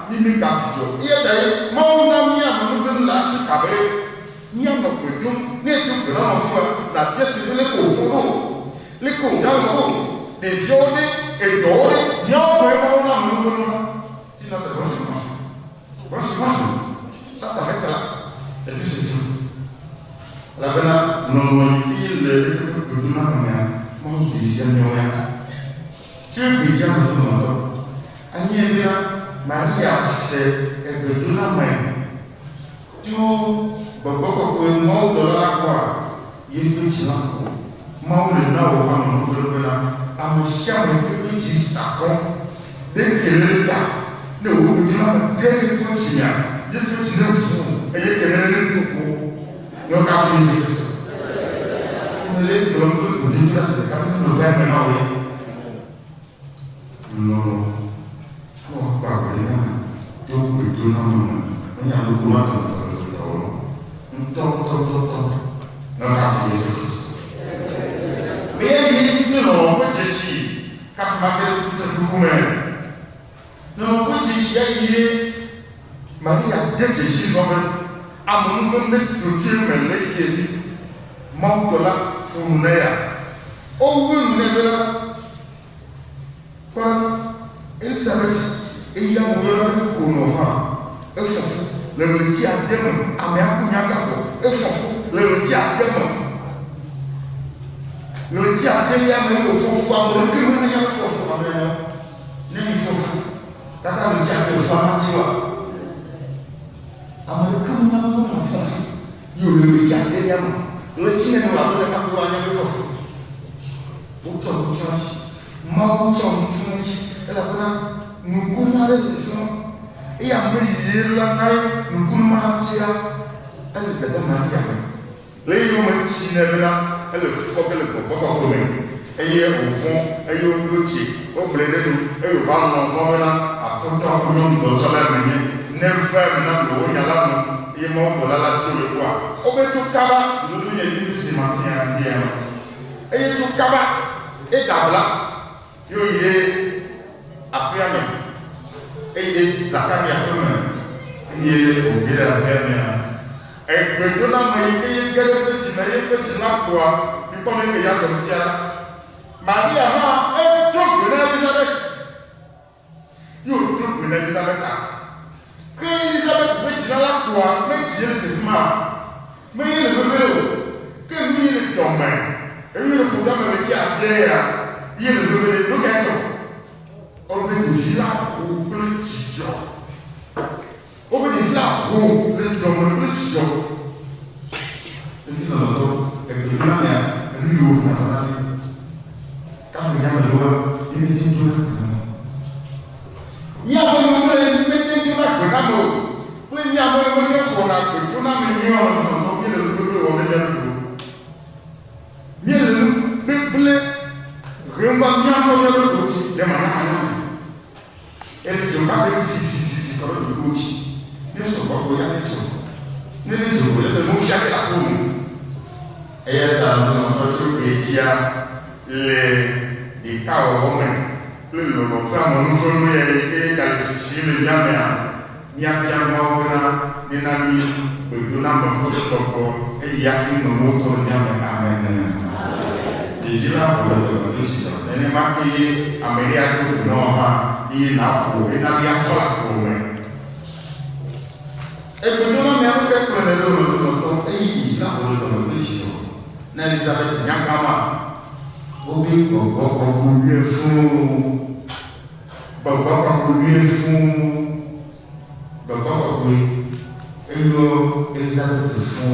mí mígadzudzɔ. Eya tae Mawu na mí amenuvenu le Afrika be Míanɔ gbe dom. Ne èdo gbe na nɔviwòa, nàbia se be leke wòfɔ ɖo, leke wòɖalɔ̃ ɖo, ɖeviawo ɖe, edɔwo ɖe. Míawo koe Mawu na amenuveve ma. Sinon c'est bonjour, bonjour. Bonjour, bonjour. Ça s'arrête là. Et puis c'est tout. Elabena lɔlɔ̃ yi ke le eƒe gbedonamea, Mawu ɖee fia míawo ya. Tso egbedzia me lɔlɔ̃tɔ, anye bena Maria se egbedoname To gbɔgbɔ kɔkɔe mawudɔla la gbɔa, yeƒe dzi la ƒo. Mawu le na wò hã amenuveve bena, ame sia ame ke ƒe dzi sakɔ ɖe kelele ta, ne wò gbedona me ge ɖe eƒe dzi mea, yeƒe dzi ne ʋu eye kelele ne do go. Nyɔ kafu Yesu Kristo. Mele egblɔm kple gbedodoɖa zi ɖeka be nenɔ va eme na wò ya. Lɔlɔ̃ ne wòakpɔ agbe ɖe mía me to gbedoname me. Menye ame gbogbo ma ke me tɔ le. Ŋutɔŋutɔŋutɔ. Ne wokafu Yesu Kristo. Be ye yi edzi kple lɔlɔ̃ ƒe dzesi kafi mage ɖe kutrikuku me. Lɔlɔ̃ ƒe dzesi ayi ɖe Maria de dzesi zɔ be amenuveve ne do tso eme le ye dzi. Mawudɔla ƒo nu na ya. Wowu enu nɛ bena, Kpɔ ɖa, Elizabet eya woyɔna be konɔ hã, efɔ fu le ɣleti ade me, amea ku nyagã vɔ, efɔ fu le ɣleti ade me. Ɣleti adelia me ye wòfɔ fu, ame ɖeke menya be efɔ fu amea o. Ne mi fɔ fu, kaka ɣleti ade fua mati oa? Ame ɖeke menya be nyɔnua fɔ fu ye wòle ɣleti adelia me. Ɣleti nene wòaɖo ɖeka koe woanya be efɔ fu. Wotsɔ nu tsyɔ edzi. Mawu tsɔ nu tsyɔ edzi elabena nukunu aɖe le teƒe ma. Eye ame yi la nae nukunu ma tia, ele dada Maria me. Le eyome tsi nɛ bena ele fufɔ ge le gbɔgbɔ kɔkɔe me, eye wòvɔ̃, eye woɖo tsi, wogblɔe ɖe nu, eye wòva lɔ̃ vɔ̃ bena, Aƒetɔ ƒe nyɔnu dɔtsɔlae menye, neva eme na mi wò nya la nu. Eye mawudɔla la tso le egbɔa, wobe tso kaba, ɖoɖo nye nu si mafia fia. Eye tso kaba, eɖe abla, ye wòyi ɖe aƒea me, eyi ɖe Zakaria ƒe me, eye wòge ɖe aƒea mea, egbedoname yi ke ye ge ɖe eƒe dzi me, ye ƒe dzi la kpoa, mikpɔ nu yi ke ya dzɔ fifia la. Maria hã edo gbe na Elizabet. Ye wòdo gbe na Elizabet a. Ke Elizabet ƒe dzila la kpoa, medzi le teƒe ma, meye le veve o. Ke nu ye le dɔme, enu ye le ƒoɖeame le tsi adea, ye le veve ɖe. Nu kae dzɔ? Wobe ɖevi la ho kple dzidzɔ. Wobe ɖevi la ho le dɔme kple dzidzɔ. Efi lɔlɔ̃tɔ, egbedonamea, enu yiwo hiã na mí. Kafi nya me ɖo be mímete ŋu dona gbe na ame o. Míaƒe nu mele mímete ŋu dona gbe na ame o kple míaƒe mexɔna gbedoname nyuie o nɔnɔ míele nu gbegblẽ wɔm ɖe mía ɖokui ŋu. Míele nu gbegblẽ hem va mía ŋutɔ mía ɖokui ŋuti ɖe manyamanya me. Ele dzo ka be vivivivi kɔ ɖe ɖokuiwo dzi. Ne sɔgbɔ ko ya ne dzo. Ne ne dzo ko ya ne nu fia ke aƒo nu. Eya ta nɔnɔme tso edzia le ɖekawɔwɔ me kple lɔlɔ̃ ƒe amenuvenu ya yi ke gale tsitsim le mía mea, míabia Mawu bena nena mí gbedoname ƒe gbɔgbɔ eye hafi nɔnɔmewo tɔ le mía me. Amen. Ɖevi la ƒo le dɔme kple dzidzɔ. Nenema kee ame ɖe ado gbe na wò hã eye nàƒo hena be yeatɔ le aƒewò me. Egbedonamea nu kae kplɔe ɖo nɔvinɔtɔ eye ɖevi la ƒo le dɔme kple dzidzɔ? Na Elizabeth nyagã ma, wobe gbɔgbɔ kɔkɔe yɔe fũu. Gbɔgbɔ kɔkɔe yɔe fũu. Gbɔgbɔ kɔkɔe eyɔ Elizabeth fũu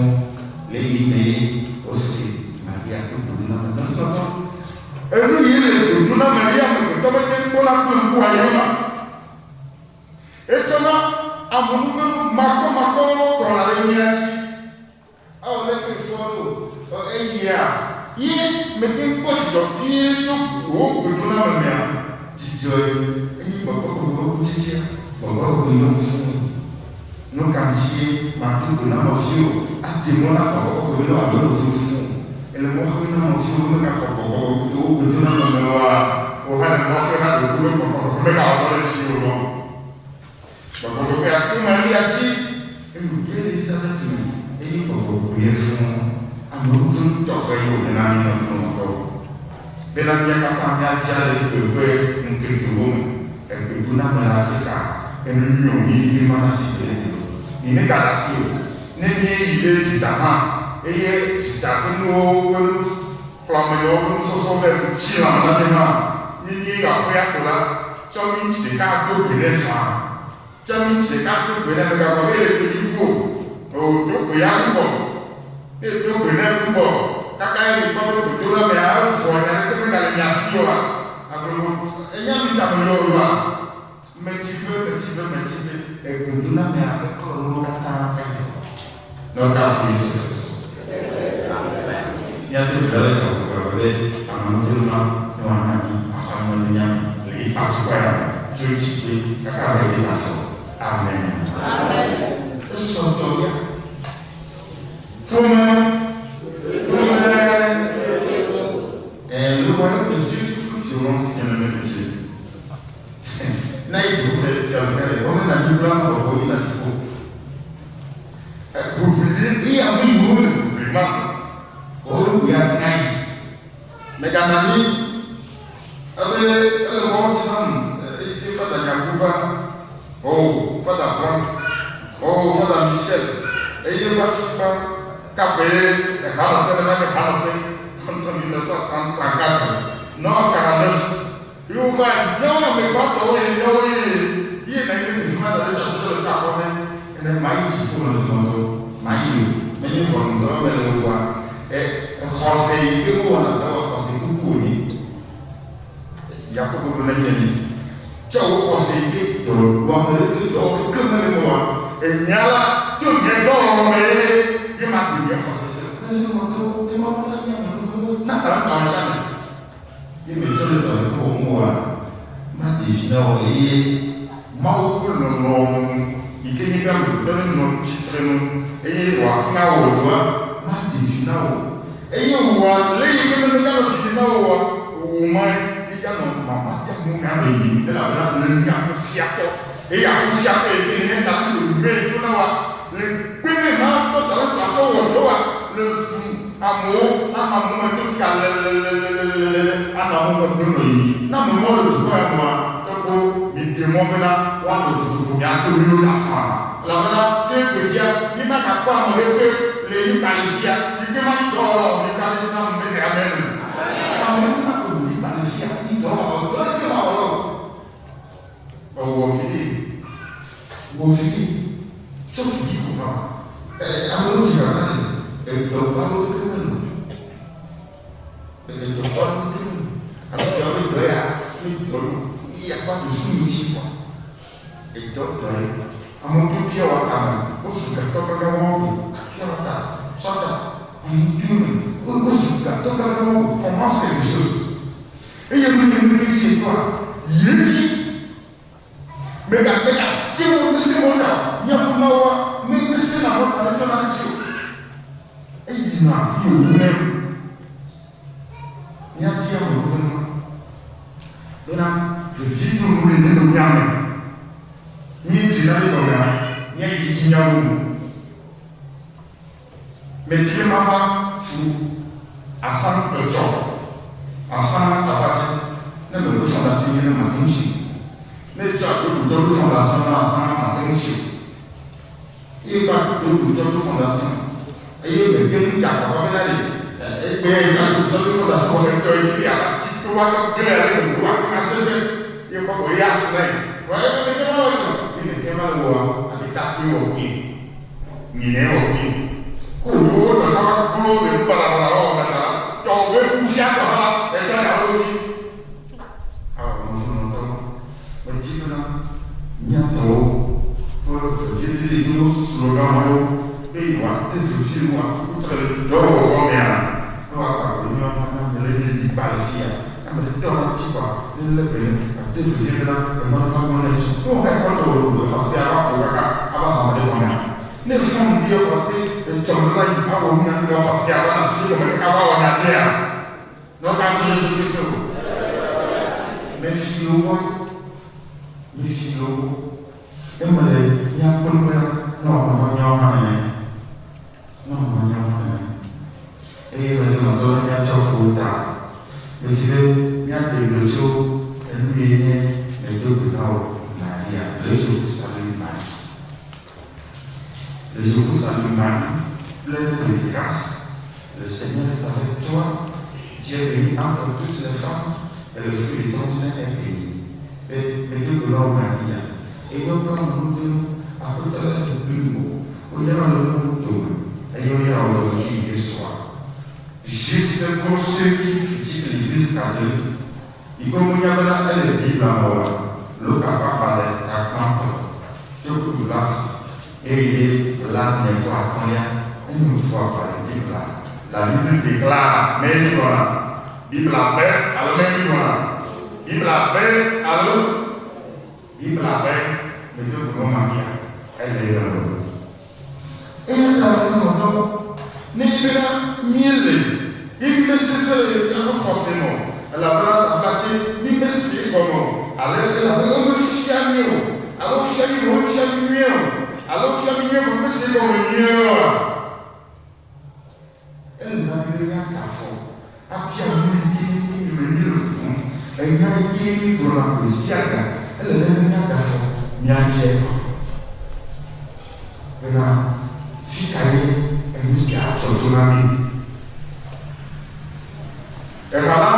le ɣeyiɣi me ye wose Maria ƒe gbedoname. Nɔvinɔtɔ, enu yi le dodoname ye amegbetɔ mete ŋu kpɔna kple ŋku ayɔ ma. Etsɔna amenuvenu makpɔmakpɔwo kɔna ɖe mía dzi. Ewɔ leke fɔ ɖo ɔ eyia ye mete ŋu kpɔ dzidzɔ vie to wò gbedoname mea? Dzidzɔe enye gbɔgbɔ kɔkɔe ƒe kutsetsea. Gbɔgbɔ kɔkɔe nyɔ fũu. Nu ka ŋutie mado gbe na nɔviwò ade mɔ na gbɔgbɔ kɔkɔe be ne wòayɔ nɔviwò fũu? Èle mɔ xem na nɔviwò be megaxɔ gbɔgbɔ kɔkɔe to wò gbedoname me oa? Wò hã èle mɔ xem na ɖokuiwò be gbɔgbɔ kɔkɔe megawɔ dɔ ɖe dziwò o. Gbɔgbɔ kɔkɔea to Maria dzi eye wòge ɖe Elizabet me eye gbɔgbɔ kɔkɔea fũ amenuveve tɔxɛ ye wònye na mí nɔvi lɔlɔ̃tɔwo bena mía katã míabia le egbe ƒe ŋkekewo me. Egbedoname le Afrika enu nyui o, míyi be mana asi gbeɖe gbeɖe o. Mi megaɖe asi o. Ne míeyi ɖe duta hã eye duta ƒe nuwo ƒe nu xlɔ̃amenyawo ƒe nusɔsrɔ̃ vɛ tsi lãme na mí hã, ne míeyi aƒea ko la, Tsɔ minti ɖeka do gbe nɛ faa. Tsɔ minti ɖeka do gbe nɛ, mègagblɔ be yele todzi ŋu o. Oo, do gbe ya gbugbɔ. Ne èdo gbe nɛ gbugbɔ kaka ye nèkpɔ be gbedonamea evɔ, nya aɖeke megale mia si oa, agblɔ be, Ènya nu ta meyɔ wò ɖoa? Metsi be, metsi be, metsi be. Egbedonamea eklɔ nuwo katã eyi vɔ. Ne wokafu Yesu Kristo. Míado gbe ɖa le gaƒoƒoa me be amenuveve ma ne wòana mí axɔ anyinɔ ɖe mía me le yi atukpa ya me tso tsikpe kaka va yi ɖe azɔ. Amen. Esɔ tɔlia. Ƒome. Eye ame yiwo le ʋiʋli ma woƒe ŋkuya tina yi. Mègana mí ebe ele mɔ si nam eyi ke Fada Nyaku va, oh, Fada Blanc, oh, Fada Michel, eye va tukpa kaƒe ehanɔƒe nena nye hanɔƒe entre 1934 nɔ 49 ye wova míawo ame gbãtɔwo ye míawo ye ye na nye ɖevi ma da ɖe tsɔsɔsɔ le kakɔ me ene mayi dziƒo me zɔzɔtɔ mayi o menye ʋɔnudɔ mele o vɔa e xɔse yi ke wowɔna dɔ wɔ xɔse kuku wònye Yakobo gblɔ na nye ni tsɔ wò xɔse yi ke dɔ wɔame ɖeke dɔ ke mele me wa enya la to nye dɔwɔwɔ me ye ye ma ɖe nye xɔse fia ne nye mɔtɔwo ke ma wɔna nye ame na ta ŋutɔ tsã me ye metsɔ le dɔ ɖe wɔm oa, maɖe vi na wò eye Mawu ƒe lɔlɔ̃nu yi ke nye be amegbetɔ nenɔ tsitre nu eye wòana wò dɔa, maɖe vi na wò. Eye wòa, le yi ke meganɔ vi ɖem na wò oa, wò mae miganɔ mama dem mo mianɔ yiyim, elabena le nye akufiatɔ, eye akufiatɔ yi ke nènye ta le mee to na wòa, le kpe me matsɔ talento atsɔ wɔ dɔ wa le zu amewo anɔ amewo me to fika lelelelelelele anɔ amewo me kple nɔ yiyi. Ne ame mɔ le dukɔ ya mea, tɔgbo miɖe mɔ bena woanɔ dutoƒo miado miwo ɖa faa. Elabena tso egbedzia, mi magakpɔ ame ɖeke le yi kpa le fia yi ke manyi dɔwɔla o, mika ɖe edzi na ame be amen. Ame ɖeke makpɔ yi kpa le fia yi dɔwɔla o, dɔ ɖeke mawɔ na o. Ewɔ fini. Wɔ fini. Tso fini ko ma. Ɛ amewo dzi ha ne edɔ kpalo ke me no. Edɔ kpalo ke me no. Ame ya be dɔ ya mi dɔ no. Ya kpa do su ŋuti kɔ. Edɔ dɔ ye. Amewo do pure water me. Wozu gatɔ gãgã wɔwo ko. Pure water, sɔta, ŋuti me. Wozu gatɔ gãgã wɔwo ko. Commence quelque chose. Eye nu yi nu yi tɔa, yi edzi. Mega mega te wo ŋusẽ mo ta o. Míaƒe Mawua me ŋusẽ na mo ta ne tɔna ɖe dzi o. Eyina ye wònɛ. Míabia amenuveve bena veviedonu le nenɔ mía me. Míedzi na mí gɔmea, míayi edzi míawo nu. Medi be mava tu afã etsɔ, afã aʋatsi, ne meɖo fondation nyuie ne mate ŋu tui. Ne etsɔ alo ɖo ɖo fondation na afã mate ŋu tui o. Eye va ɖo ɖo ɖo fondation eye mede ŋu dze agbagba bena ɖe egbe etsɔ alo ɖo ɖo fondation vɔ etsɔ edzi be aʋatsi to woatsɔ glia ɖe ɖoɖo afi ma sese ye kpɔ ko eya su na yi. Vɔ ebe mede ma wɔ etsɔ ye mede ma le wɔa abe tasi wɔ kpui. Nyinɛ wɔ kpui. Ko wo dɔ saba klo le nu balabala wɔ me ta tɔ be kufia tɔ hã etsɔ ya wo dzi. Awɔ nɔvinɔtɔ medzi bena míatɔwo ƒe veviedodo yi slogan wo be yewoate vevie nu akutre le dɔwɔwɔ mea ne woakpa gbe míawo hã na ame ɖe be yi kpa le fia ame ɖe tɔ na tsi kɔa ne lé be ne ate vevie bena emanu va gbɔ ne tsi ne woxɛ kɔ tɔ wò le xɔse ava fo kaka ava zã ame ɖe gɔmea ne fɔn bi xɔ te etsɔ me va yi awɔ nu na nu xɔse ava na tsi gɔme kaka va wɔ nya ɖea ne woka fi Yesu Kristo mefi lowo mefi lowo eme le míaƒe nu bena ne wòanɔ míawo hã nene ne wòanɔ míawo hã nene eye mele nɔdɔ ne míatsɔ ƒo ta medi be míaɖe gbe tso enu yi nye medo gbe na wò Maria le Je vous salue Marie. Le Je vous salue Marie, pleine de grâce, le Seigneur est avec toi. Tu es bénie entre toutes les femmes, et le fruit de ton sein est béni. Et medo gbe na wò Maria, eye wokple amenuveve Aƒetɔ la le kpli wò. Woyra wò le nyɔnuwo dome, eye woyra wò le vi Yesua. Juste pour ceux qui critiquent l'Église catholique, yi ke wonya bena ele Biblia me oa, Luka ƒe agbalẽ ta gbãtɔ, to blaeve eye blaene-vɔ-atɔ̃lia, enye ŋu agbalẽ Biblia. La Bible déclare, mais il gblɔna. Biblia be alo ne gblɔna. Biblia be alo Biblia be medo gbe na Maria ele eme o. Eya ta nɔvinɔtɔ, ne nye bena míele ye mímesese le míaƒe xɔse me o, elabena taflatse mímese egɔme o, ale elabe womefia mí o, alo wofia mí vɔ womefia mí nyuie o, alo wofia mí nyuie vɔ mímese egɔme nyuie oa? gblɔna gbe sia gbe, ele be míada afɔ míabiae gɔme bena, Fi kae enu sia adzɔ tso na mí? Eha la,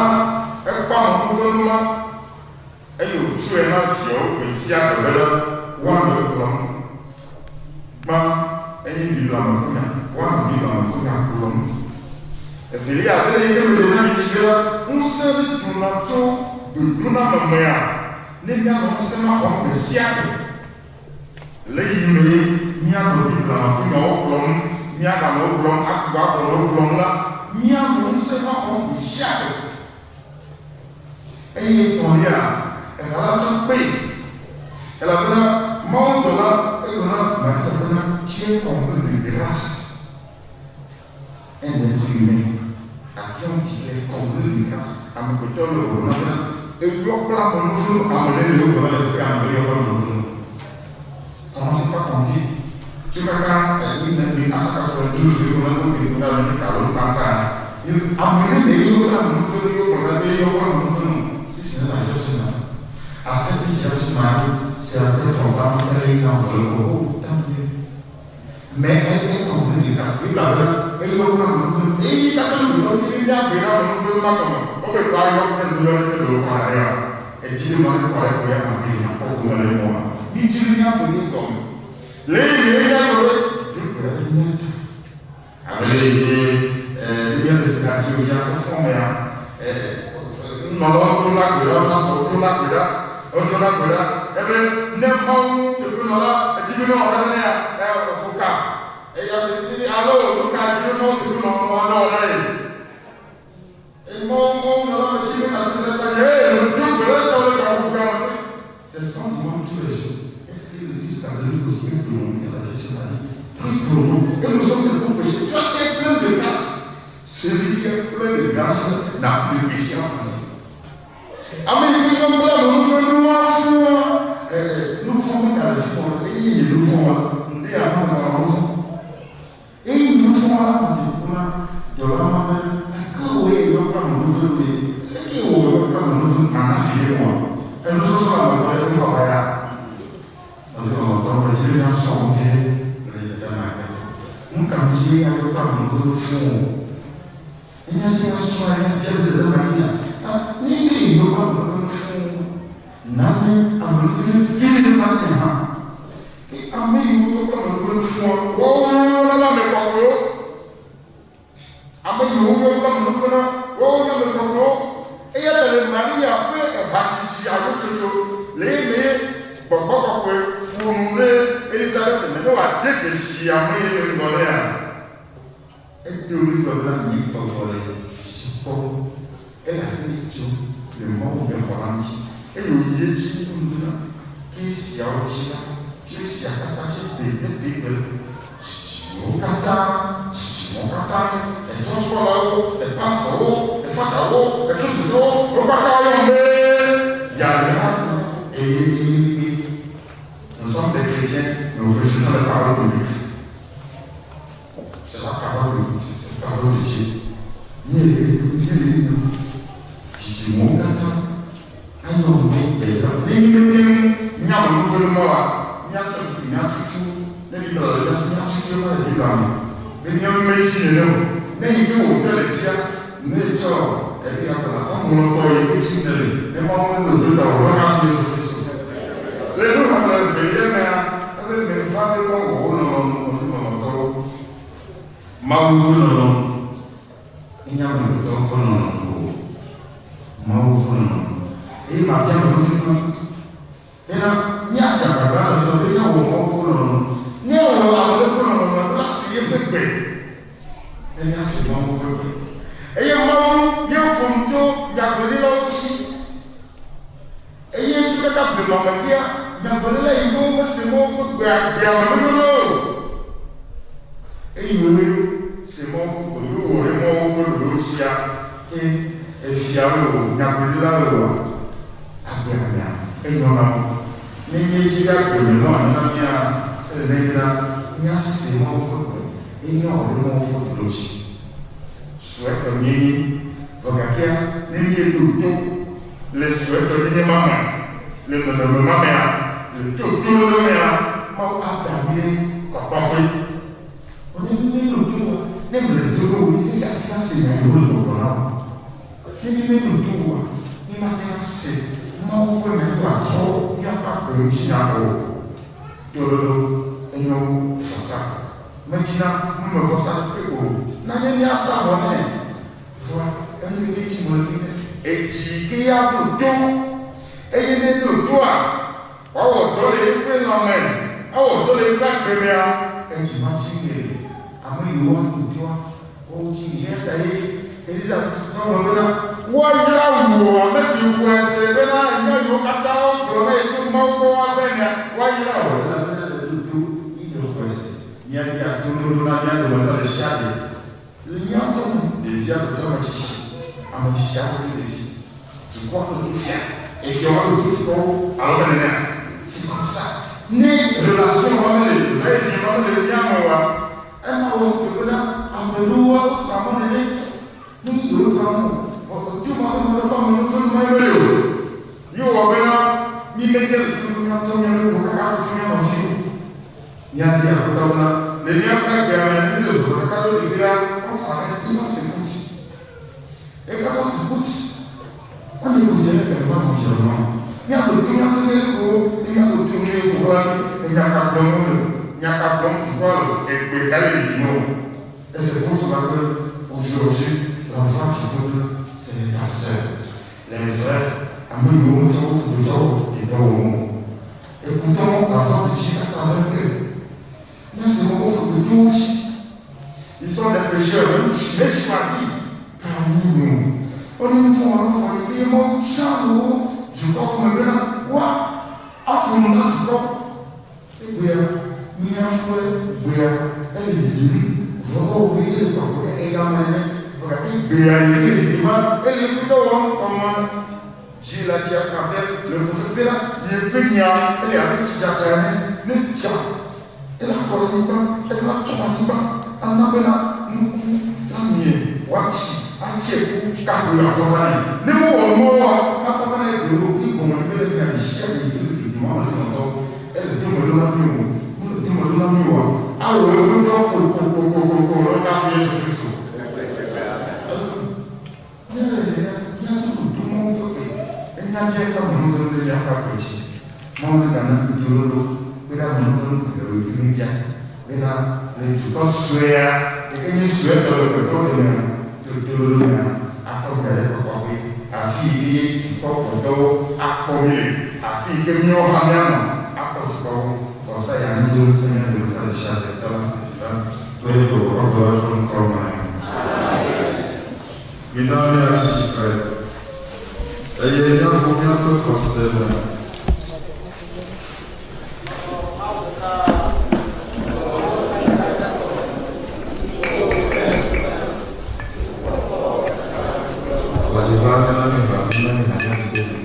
ekpɔ amenuveve ma, eye wòtsɔe na viawo gbe sia gbe bena woanɔ egblɔm. Gbã, enye Biblia me ƒe nya, woanɔ Biblia me ƒe nya gblɔm. Evelia, abe le yi ke meɖe na mi fifia la, ŋusẽ ɖe dona tso dodoname mea, ne míanɔ ŋusẽ ma xɔm gbe sia gbe. Le yi mee míanɔ Biblia me ƒe nyawo gblɔm, míaganɔ wo gblɔm, aku aganɔ wo gblɔm la, míanɔ ŋusẽ ma xɔm gbe sia gbe. Eye etɔ̃lia, eha la tsɔ kpee, elabena mawudɔla egblɔ na Maria bena, Tu es comblée de grâce. Un être humain à qui on dit qu'il est comblé de grâce, amegbetɔ le wògblɔ na bena, eyɔ kple amenuveve, ame ɖe le wogblɔ na le xexea me be eyɔ kple amenuveve. Comment c'est pas comblé? Tso kaka une 1992 yogblɔ na be wòɖe ŋku ɖe ame alo kpakpa ame ɖe le eyɔ kple amenuveve yogblɔ na be eyɔ kple amenuveve. Si ce n'est la Vierge Marie. À cette Vierge Marie, c'est après ton temps qu'elle est envolée au tant mieux. Mais elle est comblée de grâce. Biblia be eyɔ kple amenuveve. Eyi katoliko tɔwo ti be míagbe na amenuveve ma gɔme. Wobe kɔ ayɔ kple nuyɔ ɖe ke le wokɔ ɖe ya. Edzi be ma kɔ ɖe ko ya ma be nyakpɔ gome le mɔa. Mi dzi be míagbe ɖe gɔme. Le yi me míagblɔ be Biblia be míata. Abe le yi ke míele sika dzi o dzi afɔfɔ mea, nunɔlawo dona gbe ɖa, pastorwo dona gbe ɖa, wodona gbe ɖa ebe ne Mawu teƒenɔla edzi be ne wòava ne ya ƒo ka eya alo nu ka dzi be Mawu teƒenɔla ne wòana ye. Mawu Mawu nɔla me dzi be nàdo gbe ɖa ta nye ee medo gbe ɖa tɔ le gaƒoƒo ga me. C'est ce qu'on demande tous les jours. Est-ce que l'Église catholique aussi est demandée à la Vierge Marie? Prie pour nous. Et nous sommes des pauvres pécheurs. Toi qui es plein de grâce, celui qui est plein de grâce n'a plus de péché en principe. Ame yi ke yɔ kple amenuveve fũa, nu vɔ̃ megale fi o. Eye nu vɔ̃ wɔla, ŋdi ya hã megawɔ nu vɔ̃. Eye nu vɔ̃ wɔla me ɖe kuku na dɔla ma bena, Eke wòe yɔ kple amenuveve ɖe? Leke wò yɔ kple amenuveve mana viɖe mɔa? Enusɔsrɔ̃ le amegbɔ ɖe ŋkɔ be ya. Nɔvi lɔlɔ̃tɔwo, medzi be míasrɔ̃ nu vie le dada ma ke. Nu ka ŋutie ayɔ kple amenuveve fũu o? Ne míate ŋu asrɔ̃ alea, bia be dada Maria, Ah, ne be yeyɔ kple amenuveve fũu, nane amenuveve viɖe va nye hã. Ke ame yiwo yɔ kple amenuveve fũua, woawo woyɔna be ame kɔkɔewo. Ame yiwo woyɔ kple amenuveve na, woawo nye ame kɔkɔewo. Eya ta le Maria ƒe ehatsitsi alo tsotso le ye mee gbɔgbɔ kɔkɔe ƒo nu ne Elizabeth me ne wòade dzesi ame yi le ŋgɔ nɛa? Edo ɣli gblɔ bena, Nye gbɔgbɔ le dzidzɔ kpɔm, ele aseye tsom le Mawu nye xɔ la ŋuti. Eye wòyi edzi ƒo nu bena, Ke esiawo dzi la, tso esia katã dzi gbeɖegbeɖe la, dzidzimewo katã, dzidzimewo katã, etrɔ̃subɔlawo, epastɔwo, efadawo, ekristotɔwo, wo katã woyɔm be yayra Eye Nous sommes des chrétiens, nous rejetons les paroles bibliques. C'est la parole de Dieu, la parole de Dieu. Míele nu dzidzimewo katã ayɔ me yayra. Ne míete ŋu míawɔ nu vevi mɔ la, míatsɔ tutu míatutu ne Biblia le mía si míatutu eva le Biblia me be míametsi nene o. Ne yi ke wòde le tsia, ne etsɔ eya ko nàtɔ ŋlɔ tɔ yi ke tsi nèle ne Mawu ne ɖo ta wò mègafu Yesu Kristo. Le nuxexlẽ evelia mea, ebe meva be mawɔ wò lɔlɔ̃nu nɔvi lɔlɔ̃tɔwo. Mawu ƒe lɔlɔ̃nu menye amegbetɔwo ƒe lɔlɔ̃nu o. Mawu ƒe lɔlɔ̃nu. Eye mabia me vevi ma bena míadze agbagba le be míawɔ Mawu ƒe lɔlɔ̃nu. Ne ewɔ ame ɖe ƒe lɔlɔ̃nu la, ase yeƒe gbe. Ne míase Mawu ƒe gbe. Eye Mawu ye ƒo nu to nyagblɔɖilawo dzi. Eye tso kaka blema me kea, nyagblɔɖila yi ke womese Mawu ƒe gbea, gbea me menyona o. Eye woe se Mawu ƒe gbe, ye wowɔ ɖe Mawu ƒe ɖoɖo dzia, ke efiawoe o, nyagblɔɖilawoe oa, agbea mea, enyo na wo. Ne míedzi be agbe me nɔ anyi na mía, ele na mí bena míase Mawu ƒe gbe eye míawɔ ɖe Mawu ƒe ɖoɖo dzi. Suetɔ míenye, vɔ gakea ne míeɖo to le suetɔnyenye ma mea, Le nɔnɔme ma mea, le totoɖoɖo mea, Mawu ada mí ɖe kpakpaƒe. Vɔ ne mí meɖo to oa, ne mele to ɖo o, egate ŋu ase nya yi wole gbɔgblɔ na wò. Ne mí meɖo to oa, mí mate ŋu ase Mawu ƒe nya yi wòatrɔ míaƒe agbe ŋuti nya o. Toɖoɖo enyo wu vɔsa. Medina numevɔsa ɖeke o. Na ne míasa vɔ nɛ. Vɔa enu yi ke dzi wòle nye be edzi ke ya ɖo to. Eye ne eɖo toa, wòawɔ dɔ le eƒe lãme, awɔ dɔ le eƒe agbe mea, edzi matsi nɛ o. Ame yiwo aɖo toa, woawo dzi nɛ. Eya ta ye Elizabeth trɔ gblɔ bena, Woayra wò, ame si xɔe se bena nya yiwo katã wogblɔ na ye tso Mawu gbɔ woava emea, woayra wò, elabena èɖo to ye nèxɔe se. Míabia toɖoɖo na mía dometɔ ɖe sia ɖe le mía ŋutɔ me, ɖevia ɖo to ame tsitsi, ame tsitsia ɖo to ɖevi, dukɔa ɖo to fia, efiawo ɖo to dukɔwo, alo be nenea? C'est comme ça. Ne relation ma mele, va-et-vient ma mele mía me oa, ema wɔ si teƒe na ame ɖewoa wotra mɔ nene. Ne yewotra mɔ o, vɔ eto ma be me ɖe ƒe amenuveve ma ye mele o. Ye wɔ bena mi mete le to ɖo mía ŋutɔ mía ɖokui o kaka kufi mía nɔviwo. Míabia Aƒetɔ bena, le míaƒe agbea mea, ne míele zɔzɔ kaka ɖo ɖevia, on s'arrête, il va s'écoute. Et quand on s'écoute, on écoute également l'environnement. Míaɖo to míaƒe ɖokuiwo, ne míaɖo to mía fofoa mí, enya ka gblɔm wole, nya ka gblɔm dukɔa le, egbe ka le yiyim o. Et c'est pour cela que aujourd'hui, la voix qui peuple, c'est les pasteurs, les vrais, ame yiwo ŋutɔ woƒo le dɔ wɔm o. Écoutons la voix de Dieu à travers eux. Míase Mawu ƒe gbedowo dzi. Ils sont des pécheurs, mais choisis parmi nous. Wonye nu vɔ̃ wɔlawo vɔ yi eye Mawu tsã wo dukɔ me bena woaƒo nu na dukɔ. Egbea míaƒe gbea ele ɖiɖim vɔ ewɔ be ele kpakple ɖe eyama ene vɔ gake gbea yi ke le ɖiɖima ele eƒe dɔ wɔm kɔma. Dzi le atsia kafe le ŋufefe la, yeƒe nya ele abe tsidzadza ene, ne dza, ele akɔ ɖe anyigba, eɖo atɔ anyigba, ana bena nuku namie, wòatsi, atse ku, kaƒoe wòatrɔ va nɛ. Ne mewɔ nu mawoa, matrɔ va nɛ gbe o, ye gɔme nye be le nya ɖesiaɖe yi ke le dodom ame zinɔtɔwo, ele dome ɖo na mí o, mele dome ɖo na mí oa, awɔ eƒe dɔ kokokokokoko, ekafu Yesu Kristo. Ne ele nenea, míato ɖoɖo mawo ƒe gbe ne míabia eƒe amenuveve ɖe míaƒe agbe dzi. Mawu negana mí toɖoɖo kpe ɖe amenuveve geɖewo yi ke míebia bena le dukɔ suea yi ke nye suetɔ le gbetɔwo domea, to toɖoɖo mea, akɔ mía ɖe kɔkɔƒe, afi yi ke dukɔ kpɔtɔwo akpɔ mí le, afi yi ke míawo hã míanɔ akpɔ dukɔwo. Vɔsa ya mído ŋusẽ mía dometɔ ɖesiaɖe Tɔ, Vi la, kple Gbɔgbɔ Kɔkɔe la ƒe ŋkɔ me. Mina míatsi tsitre, eye míaʋu míaƒe xɔse me. Wɔdziha nena míha nena míha míaɖi ɖe edzi.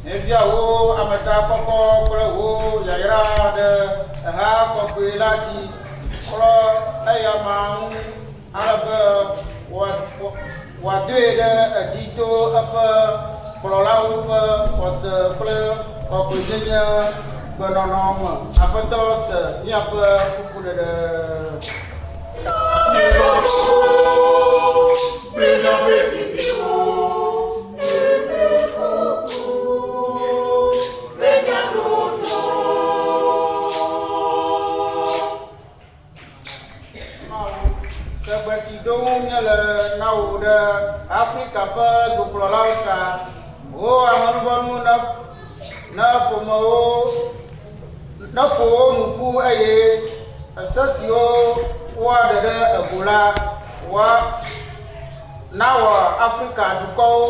Míebia wò ametakpɔkpɔ kple wò yayra ɖe eha kɔkɔe la dzi klɔ eyama ŋu ale be wòadoe ɖe edzi to eƒe kplɔlawo ƒe xɔse kple kɔkɔenyenye gbenɔnɔ me. Aƒetɔ se míaƒe kukuɖeɖe. Segbe si ɖom míele na wò ɖe Afrika ƒe dukplɔlawo ta. Wò amenuvɔnu ne ne ƒomewo ne ƒo wo nu ƒu eye ese siwo woaɖe ɖe ego la woa nawɔ Afrika dukɔwo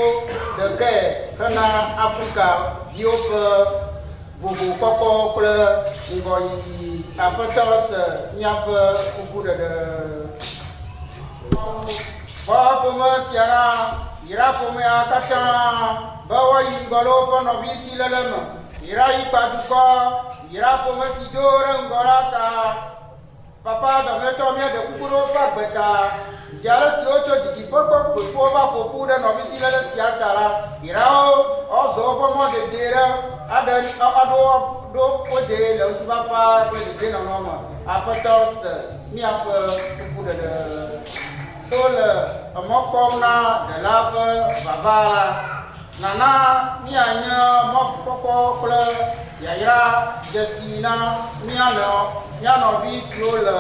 ɖekae hena Afrika viwo ƒe vovokpɔkpɔ kple ŋgɔyiyi. Aƒetɔ se míaƒe kukuɖeɖe. Kpɔ ƒome sia ɖa, yra ƒomea katã be woayi ŋgɔ le woƒe nɔvisiléle me. Yra yikpa dukɔ, yra ƒome si do ɖe ŋgɔ la ta. Papa dɔmetɔ míeɖe kuku ɖe woƒe agbe ta. Zi ale si wotso didiƒe kple kpuiƒewo va ƒo ƒu ɖe nɔvisiléle sia ta la, yra wo woazɔ woƒe mɔ dedie ɖe aɖe aɖo ɖo wo dee le ŋutifafa kple dedienɔnɔ me. Aƒetɔ se míaƒe kukuɖeɖe. Wole emɔ kpɔm na Ɖela ƒe vava la, nana míanye mɔkpɔkpɔ kple yayra dzesi na mía mía nɔvi siwo le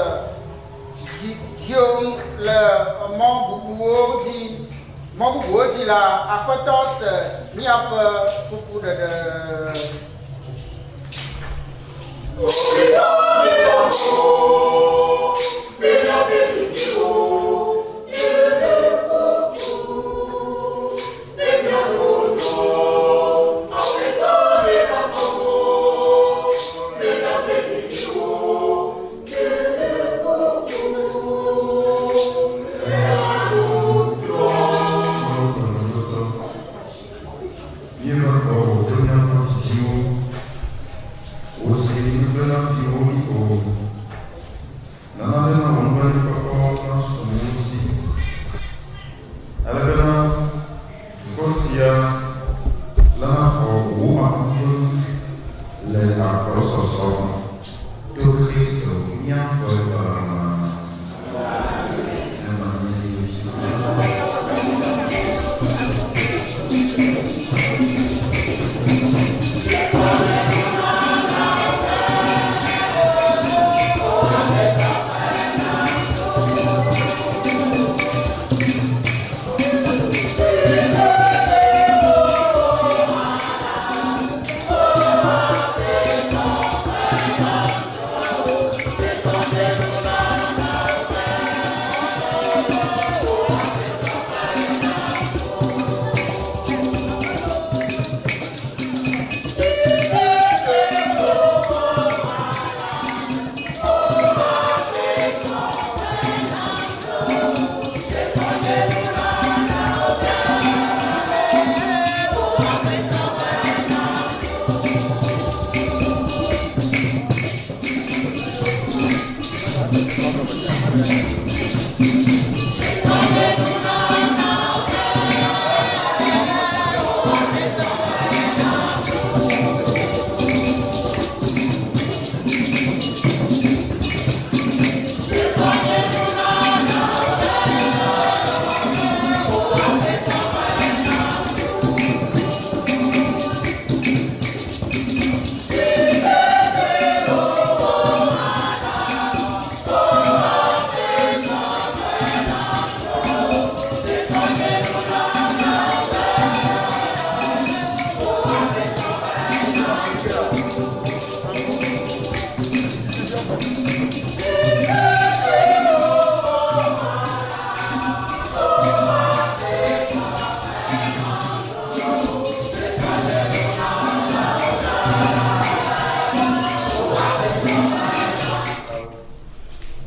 dziom le mɔ bubuwo dzi mɔ bubuwo dzi la, Aƒetɔ se míaƒe kukuɖeɖe. Míeva gbɔwò kple míaƒe didiwo. Wò si nugblẽla viwo mí o.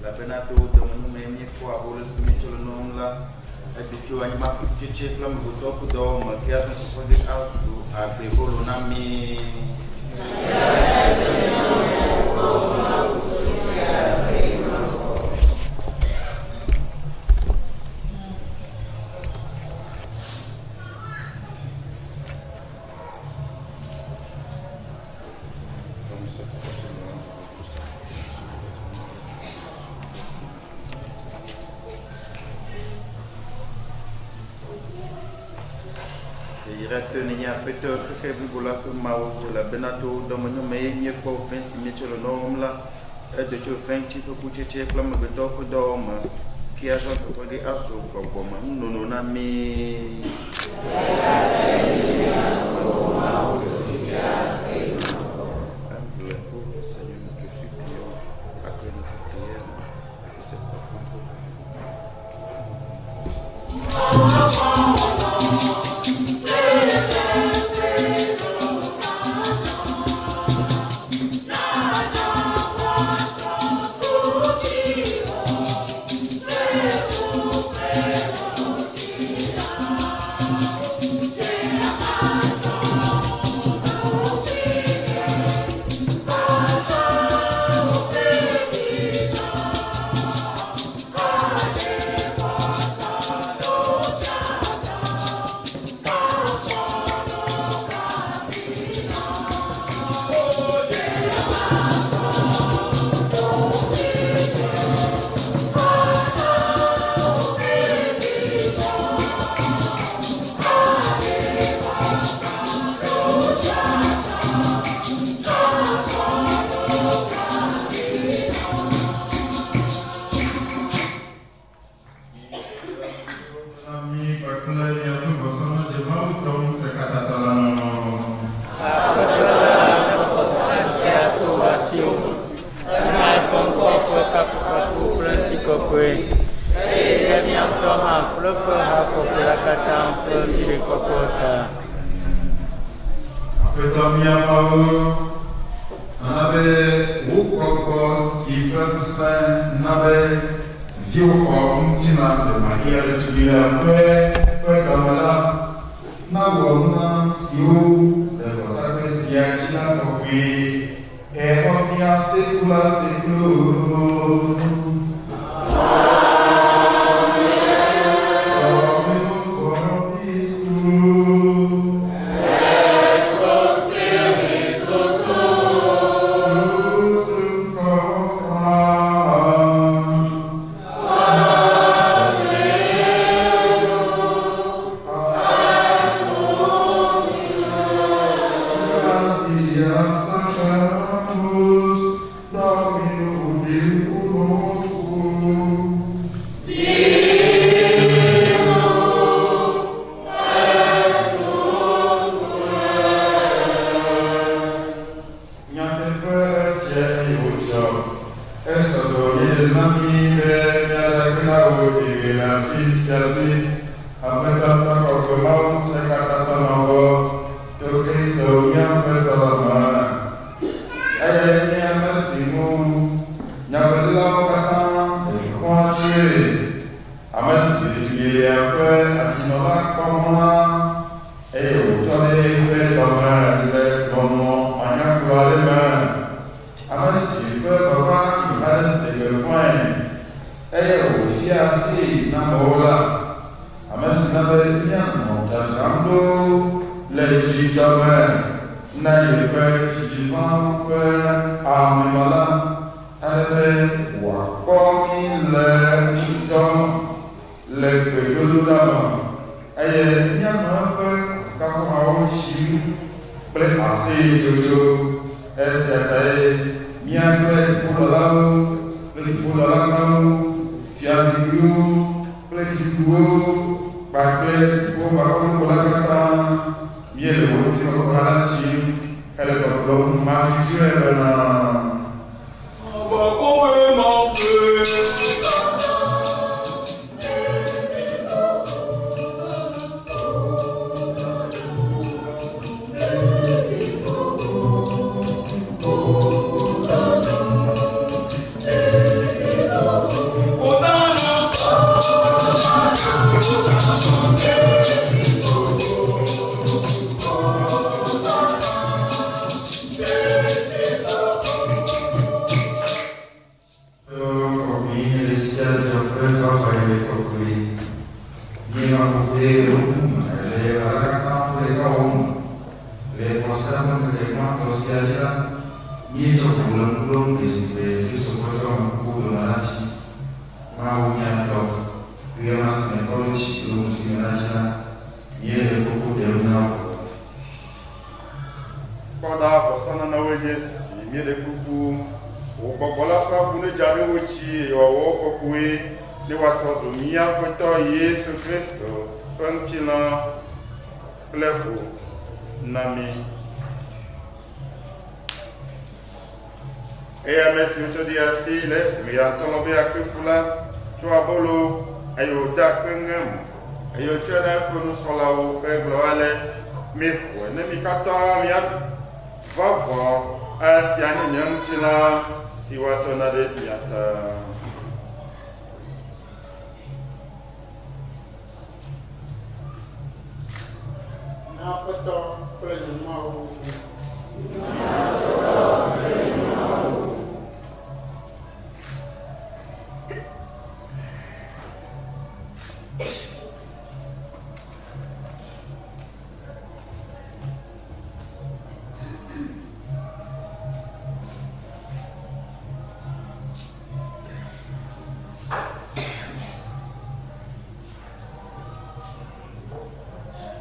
Elabena to wò dɔmenyonyo me míekpɔa abolo si míetsɔ le nom la, edo tso anyigba ƒe kutsetse kple amegbetɔwo ƒe dɔwɔwɔ me ke azɔ kɔkɔ ɖi azu agbebolo na mí. Yayratɔe nènye Aƒetɔ, xexe blibo la ƒe Mawu, elabena to wò dɔmenyo me ye míekpɔ vɛ̃ si míetsɔ le nɔwòm la. Edo tso vɛ̃tsi ƒe kutsetse kple amegbetɔwo ƒe dɔwɔwɔ me, ke azɔ tɔtrɔ ɖi azu gbɔgbɔ me nunono na mí. Humble pauvre Seigneur, nous te supplions, accueille notre prière et que cette offrande trouve Mi kpakple miaƒe vɔsanu dze Mawu tɔ ŋusẽkatãtɔ la ŋu. Aƒetɔ la ƒe vɔsa sia to asiwò me. Ena eƒe ŋkɔ ƒe kafukafu kple ŋutikɔkɔe, eye ɖe mía ŋutɔ hã kple eƒe ha kɔkɔe la katã ƒe viɖekpɔkpɔ ta. Aƒetɔ mía Mawu, nana be wò gbɔgbɔ si ƒe ŋusẽ na be viwò xɔ ŋutilã le Maria ɖetugbi la ƒe ƒe dɔme la, nawɔ nunana siwo le vɔsakpe sia dzi la kɔkɔe, exɔ mía sekula seklo. Dominus vobiscum. Nyateƒe dze eye wòdzɔ. Esɔ gbɔ míele na mí be míada akpe na wò ɖeɖe le afi sia fi. Aƒetɔ ƒe kɔkɔe Mawu ŋusẽkatãtɔ nɔwɔ to Kristo mía Aƒetɔ la me. Eyae nye ame si ŋu nyagblɔɖilawo katã le dukɔa tsoe, ame si ɖetugbilia ƒe atsinɔla kpɔ mɔ na eye wòtsɔ ɖe eƒe dɔme le lɔlɔ̃ manyagblɔ aɖe me, ame si ƒe vava Yohanes ɖe gbeƒãe. Eye wòfia asii na amewo la, ame si na be míanɔ dzadzram ɖo le dzidzɔ me na yeƒe dzidzivã ƒe ameha la, ale be wòakpɔ mí le ŋudzɔ le gbedodoɖa me, eye míanɔ eƒe kafukafuhawo tsim kple aseyetsotso. Esia tae mía kple dziƒodɔlawo kple dziƒodɔlagãwo, fiazikpuiwo kple dziɖuɖuwo kpakple dziƒoʋakɔnuƒola katã míele wò ŋutikɔkɔha la tsim hele gbɔgblɔm ŋumatsutsuɛ bena. Kpɔ ɖa, vɔsananawoe nye esi míeɖe kuku. Wò gbɔgbɔ la ƒe abu nedza ɖe wo dzi, eye wòawɔ wo kɔkɔe, ne woatrɔ zu mía Aƒetɔ Yesu Kristo ƒe ŋutilã kple ʋu na mí. Eye ame si wotsɔ de asi le esime ya ŋutɔ lɔ̃ be yeakpe fu la, tsɔ abolo, eye wòde akpe ŋe eme, eye wòtsɔe na eƒe nusrɔ̃lawo hegblɔ ale, Mixɔe ne mi katã miaɖu. Vavã, esia nye nye ŋutilã si woatsɔ na ɖe mia ta. Nye Aƒetɔ kple nye Mawu.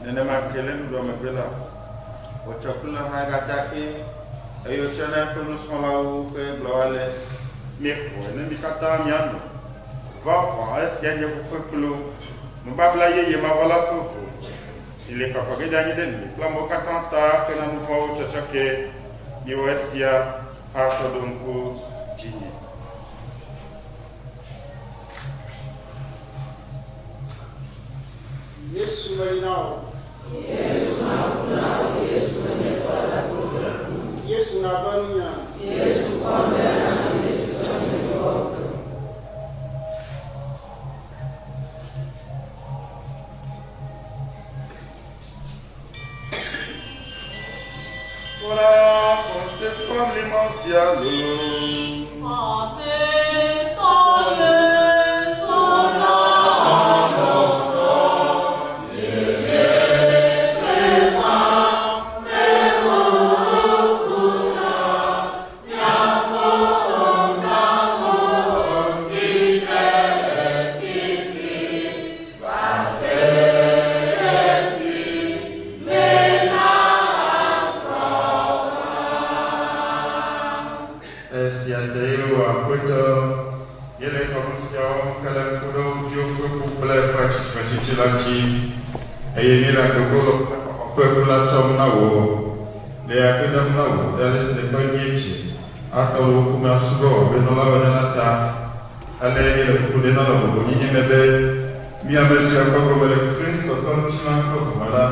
Nenema ke le nuɖuɖua megbe la, wòtsɔ kplu la hã gada akpe, eye wòtsɔe na eƒe nusrɔ̃lawo hegblɔ ale, Mixɔe ne mi katã miano. Vavã, esia nye ƒu ƒe kplu, nubabla yeye mavɔ la ƒe ʋu, si le kɔkɔ ge ɖe anyi ɖe mi kple amewo katã ta hena nu vɔ̃wo tsɔtsɔke. Miwɔ esia atsɔ ɖo ŋku dzinye. Yesu meli na wò. Yesu maku na wò, Yesu menye tɔ le ku. Yesu nave nunye. Yesu kpɔ nublanui nam, Yesu tsɔ nye nu vɔ̃wo ke. Kpɔ ɖa, xɔse ƒe mlimɔ sia lolo. Aƒetɔ Yesu lɔlɔ̃tɔ, Esia tae wò Aƒetɔ, míele kɔnu siawo ŋu ke le ŋku ɖom viwò ƒe ku kple eƒe tsitretsitsi la dzi, eye míele agbegbɔlɔ kple xɔxɔ ƒe ku la tsɔm na wò, le akpe dam na wò ɖe ale si nèkpɔe míedze atɔ le wò ku me asubɔ wò abe nɔlawo ene la ta. Ale míele kuku ɖem na le bɔbɔnyenye me be, mí ame siwo kpɔ gome le Kristo ƒe ŋutilã kple ʋu me la,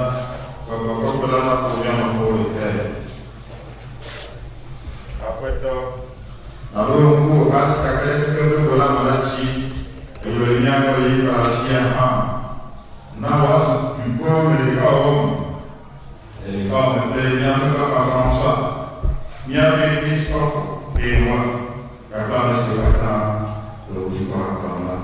Gbɔgbɔ Kɔkɔe la naƒo mía nɔƒewo ɖekae. Aƒetɔ, alo ŋku wò asi kaka ɖe xexe blibo la me la dzi, eye wòle mía gbɔ le yeƒe afia hã. Na wòazu blibo le ɖekawɔwɔ me, le ɖekawɔwɔ me kple míaƒe Papa François, míaƒe Episkɔpo Benoît, kpakple ame siwo katã le wò dzikpɔha kplɔm la.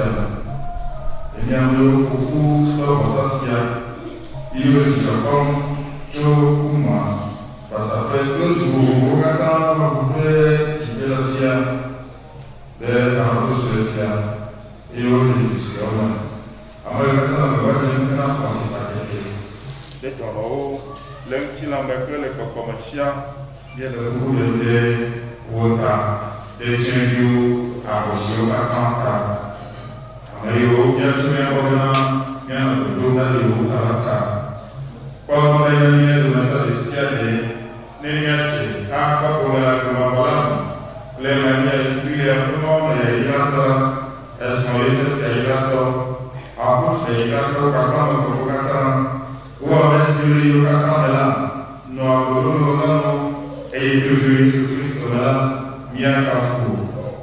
sia me. Emi ame yiwo ƒo ƒu kple vɔsa sia eye wole dzidzɔ kpɔm tso Kuma, Basaƒe kple du vovovowo katã va ƒo ƒu ɖe dziƒe le afia ɖe tameɖoɖo sue sia eye wole du suewo me. Ame yiwo katã le agbagba dzem hena xɔse takeke ɖe dɔnɔwo le ŋutilã me kple le gbɔgbɔ me siaa. Míele kuku ɖem ɖe wo ta, ɖe tsyɔ̃eviwo, ahosiwo katã ta, ame yiwo wobia tso mía gbɔ bena míanɔ gbe dom ɖa ɖe yewo ta la ta. Kpɔ egbɔ be yra mía dometɔ ɖe sia ɖe ne míadze akpɔ ƒome le agbe mavɔ la me kple Maria ɖetugbui leaƒenɔ le yayratɔ la, esrɔ̃ Yosef yayratɔ, apostolo yayratɔwo kpakple ame kɔkɔewo katã. Wo ame siwo le yewo katã me la nɔa goɖoɖo la nu, eye to Viwò Yesu Kristo me la, míakafu wò,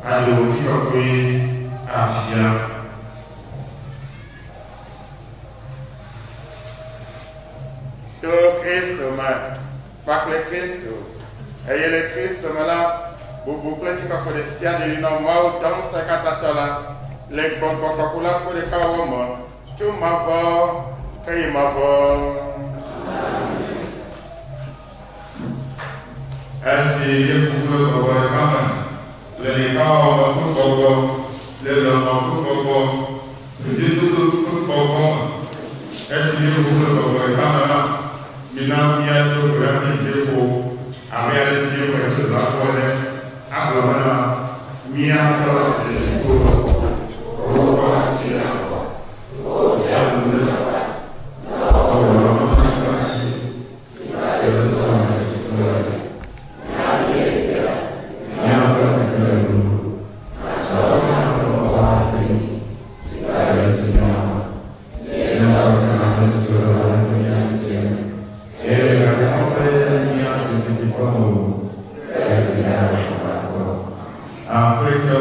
aɖe wò ŋutikɔkɔe afia. To Kristo me, kpakple Kristo, eye le Kristo me la, bubu kple ŋutikɔkɔe ɖe sia ɖe li na Mawu Tɔ Ŋusẽkatãtɔ la, le Gbɔgbɔ Kɔkɔe la ƒe ɖekawɔwɔ me, Tso mavɔ heyi mavɔ. Esi míeku kple gbɔgbɔ ɖeka me le ɖekawɔwɔ me ƒe gbɔgbɔ, le lɔlɔ̃ ƒe gbɔgbɔ, veviedodo ƒe gbɔgbɔ me. Esi míeku kple gbɔgbɔ ɖeka me la, mina míado gbe ɖa kple dzideƒo abe ale si míexɔe tso dɔa gbɔ ene, agblɔ bena, Mía Tɔ si le dziƒo, wò ŋkɔ natsi akɔ, wò fiaɖuƒe nava, wò lɔlɔ̃nu nava edzi abe ale si le dziƒo ene. Míaƒe ŋkekenuɖuɖu nàtsɔ na mí ƒe mí, abe ale si míawo míetsɔ kena ame siwo le wɔ nu ɖe mía ŋuti ene. Eye mègaɖe mɔ be míaɖu tetekpɔ me o, ke ɖe mía le vɔ̃ gbɔ. Aƒetɔ,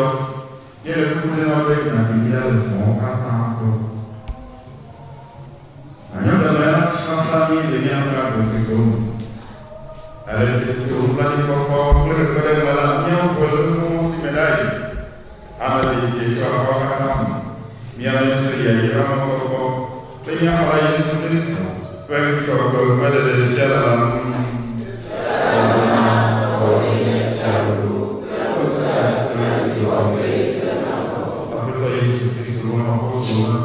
míele kuku ɖem na wò be nàɖe mía le vɔ̃wo katã gbɔ. Nànyo dɔme na ŋutifafa mí le míaƒe agbeŋkekewo me. Ale be to nublanuikpɔkpɔ kple kpekpeɖeŋu me la, míavo le nu vɔ̃wo si me ɖayi. Ame ɖe tso aʋawo katã me, mía ame siwo le yayra mɔkpɔkpɔ be míaxɔ na Yesu Kristo ƒe ŋutikɔkɔe ƒe ɖeɖefia la la ŋu. Aƒetɔ Yesu Kristo ƒe mɔkpɔkpɔ la,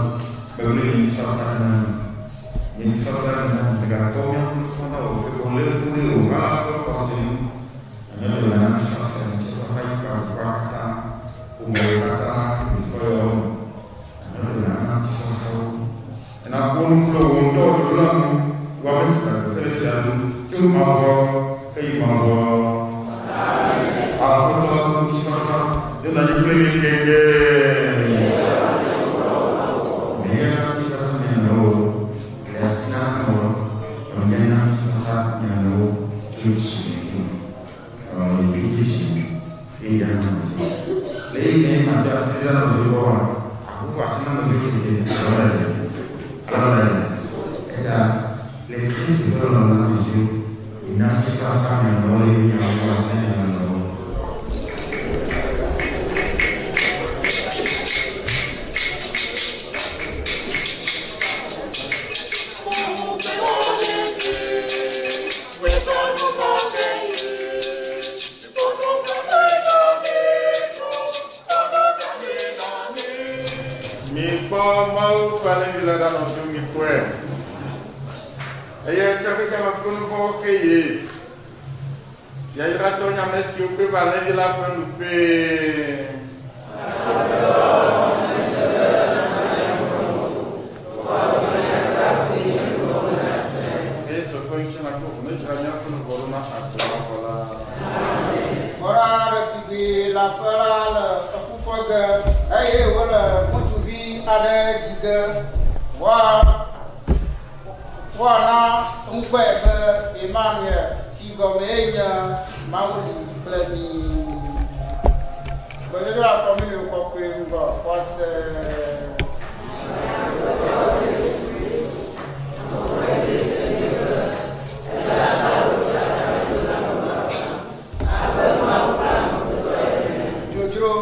megblẽ nye ŋutifafa ɖi na mi. Nye ŋutifafa ɖi na mi. Mègakpɔ míaƒe nu vɔ̃ ɖa o, ke boŋ lé ŋku ɖe wò ɣaɣla ƒe xɔse ŋu. Ame ɖe na ŋutifafa ŋutifafa yi kpa dukɔa katã, ƒomewo katã, dukɔ yawo me. Ame ɖe na ŋutifafa wo. Ena ƒo nu kple wò ŋutɔ wò ɖoɖo la nu, wò ame si le agbe hele fia ɖum tso mavɔ heyi mavɔ. Aƒetɔ la ƒe ŋutifafa nenɔ anyi kple mi tegbee. Meyana ŋutifafa mia nɔewo, le asi na amewo, meyana ŋutifafa mia nɔewo. Mikpɔ Mawu ƒe Alẽvi la ɖa nɔviwo mikpɔe. Eye etsɔ xexeame ƒe nu vɔ̃wo ke ye. Yayratɔ nye ame siwo kpe va Alẽvi la ƒe nuƒee. Yesu ƒe ŋutilã kple ʋu nedzra míaƒe nu vɔ̃ ɖo na agbe mavɔ la. Kpɔ ɖa, ɖetugbui leaƒe la le eku ƒe ge, eye wole ŋutsuvi aɖe dzi ge. Woana ŋkɔe be Emanuel, si gɔmee nye Mawu li kple mí. Gbedodoɖa Kɔminu Kɔkɔe ŋgɔ xɔse. Dzodzro.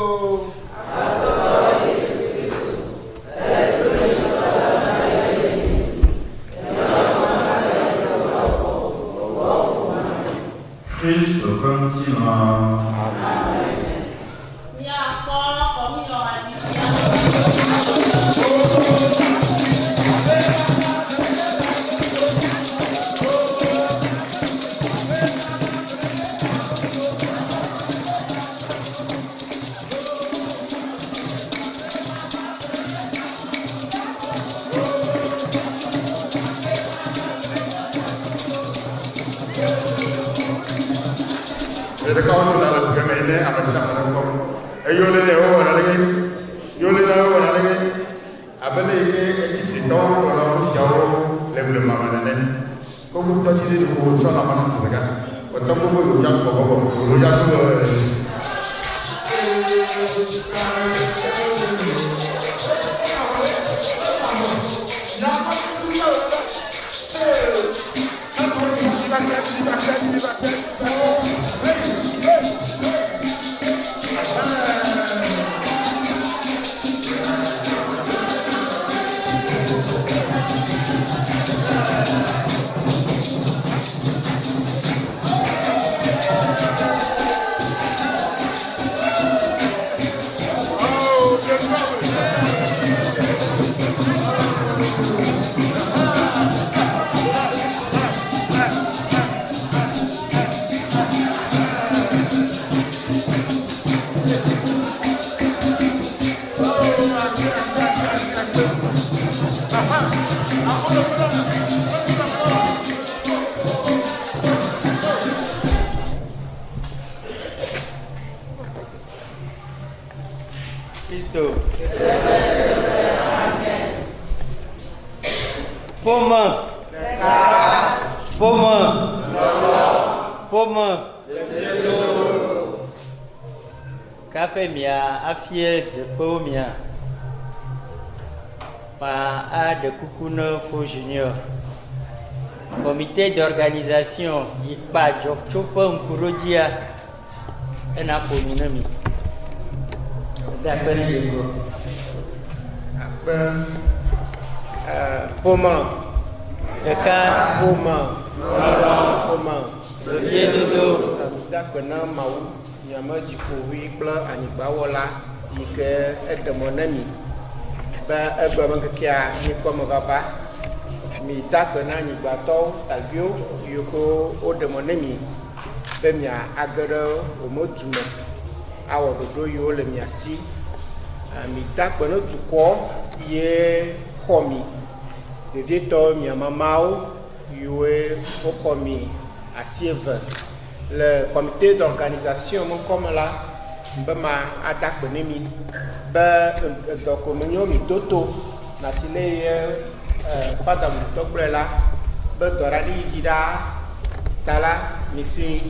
Ɖeka woɖo na le fi me ne ame sia ame nekpɔ. Eye wole ne wowɔna ɖe ye wole na wowɔna ɖe abe ne yi ke Egiptetɔwo wɔna nu siawo le blema me nene. Koko tɔ tsi ɖe ɖe ko tsɔ na ma na zi ɖeka. Wòtɔ gbogbo yi wòdza gbɔgbɔgbɔ wòdza to. Kristo. Ƒome. Ƒome. Ƒome. Kaƒe mia afie dzeƒewo mia. Ma aɖe kuku ne Fo Junior. Comité d'organisation yi kpa dzɔtsoƒe ŋkuɖodzia ena ƒo nu ne mi. Ede akpe ne dze ŋgɔ. Akpe. Ƒome. Ɖeka. Ƒome. Ƒome. Veviedodo. Da akpe na Mawu miame dziƒoʋui kple anyigbawɔla yi ke eɖe mɔ ne mi be egbe me ŋkekea míekpɔ me vava. Mi da akpe na anyigbatɔwo taviwo yiwo ke woɖe mɔ ne mi be mia age ɖe wòme du me awɔ ɖoɖo yiwo le mia si. Mi da akpe ne dukɔ ye xɔ mi, vevietɔ mia mamawo yiwoe woxɔ mi asi eve. Le comité d'organisation me ŋkɔ me la, be ma ada akpe ne mi be edɔ ko menyo mi do to na si le ye fada bubutɔ gblɔe la be dɔ ɖa ɖi yi dzi ɖaa ta la mi si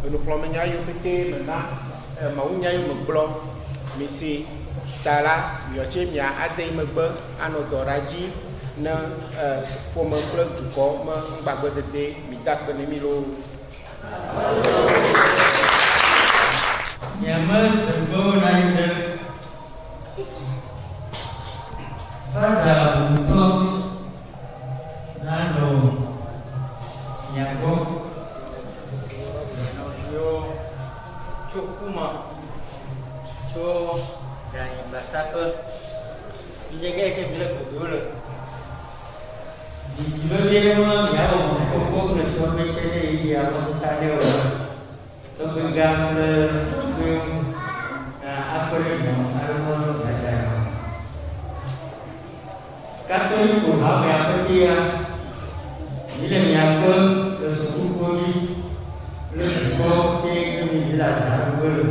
enuxlɔ̃menya yiwo pete me na mawunya yiwo me gblɔ mi si ta la miɔtse mia ade yi megbe anɔ dɔ ɖa dzi ne ƒome kple dukɔ me ŋgbagbedede mi da akpe ne mi loo. Miame dzeƒewo na yi ɖe fada bubutɔ nanɔ mia gbɔ. Mia nɔviwo tso kuma tso ɖanyigbasaƒe. Midze ge ke mi le godo le. Midi vevie be miawɔ mɔnukpɔkpɔ kple tɔgbe tsɛ ɖe ɣeyiɣia ƒe ta ɖe o. Tɔgbe gã kple tukpewo na akpe ɖe mia ŋu ale be woanɔ dzadzra. Katoliko hamea ƒe tea, míle mia kpem le sukukpo dzi kple dukɔ ke ne mi le azã ɖu ge le.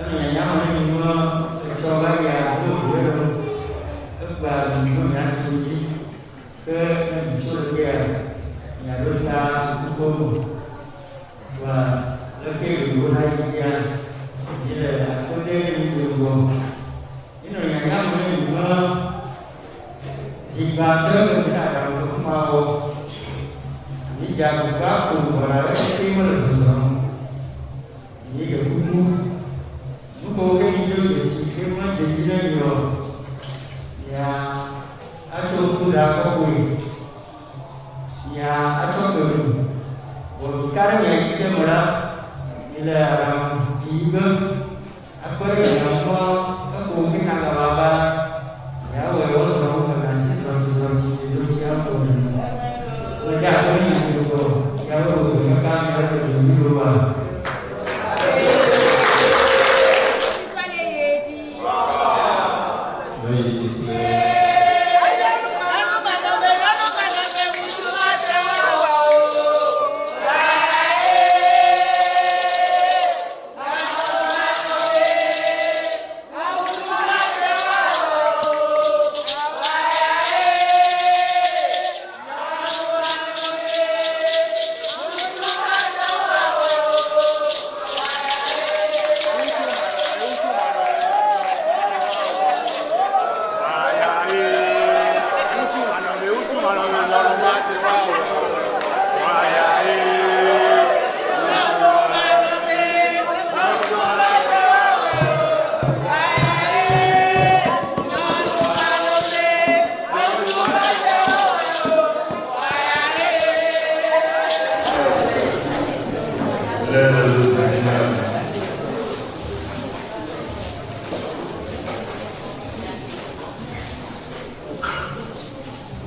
Enɔ nyanya me ne mi ŋlɔ etsɔ va yia do vi ɖe me. Egbea mi tso mia tso dzi ke ne mi tso le gea miaɖo ta sukukpo me. Wa leke ɖoɖo na yi dzia mi le akpede ne mi dze ŋgɔ. Enɔ nyanya me ne mi ŋlɔ zi gbãtɔ ke mi le aɖaŋu kuma wɔ. Mi dze agbagba ƒo ʋɔ la ɖe eye mele zɔzɔm. Mi ɖe kuku. Nukewo ke mi ɖo dzesi ke medze dzi ne mi o. Mia atso ŋku za kɔkɔe. Mia atsɔ ke mi. Vɔ mi ka ɖe mia dzi tse me la, mi le aɖaŋu dzi ge. Akpe ɖe mia ŋu eko ke nagava va miawɔe wozɔ wo me asi zɔtsi zɔtsi zɔtsi aƒo nene. Mede akpe ne mi gbɔ miawo kaka miawo le dzi ɖo wa.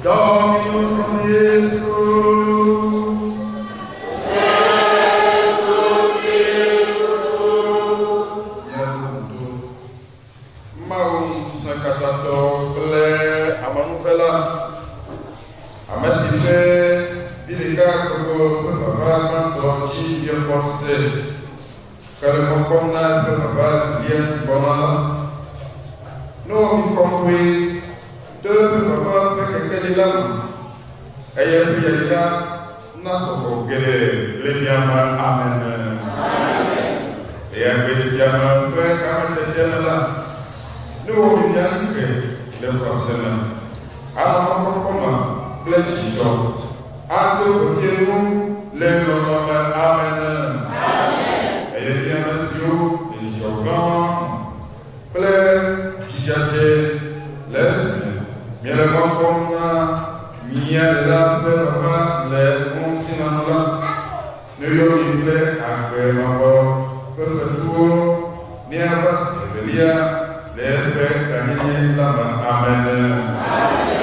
Dominus vobiscum. Mawu ŋusẽkatãtɔ kple amenuvela, ame si ƒe vi ɖeka kpekpe ƒe vava gbãtɔ dzi míexɔ se, ke le mɔ kpɔm na eƒe vava evelia si gbɔna la, ne wɔ mí kɔkɔe to eƒe vava ƒe kekeli la me, eye eƒe yayra nasɔ gbɔ geɖe le mía me. Amen. Eye agbe sia me ƒe kametete me la, ne wɔ mí míake le xɔse me, anɔ mɔkpɔkpɔ me kple dzidzɔ, ado vevie nu le lɔlɔ̃ me. Amen. Eye mí ame siwo le dzidzɔ gã kple dzidzadze le esime míele mɔ kpɔm na mía Ɖela ƒe vava le ŋutilã nu la, ne yɔ mi kple agbe mavɔ ƒe fetuwo míava zu evelia le eƒe gãnyenye la me. Amen.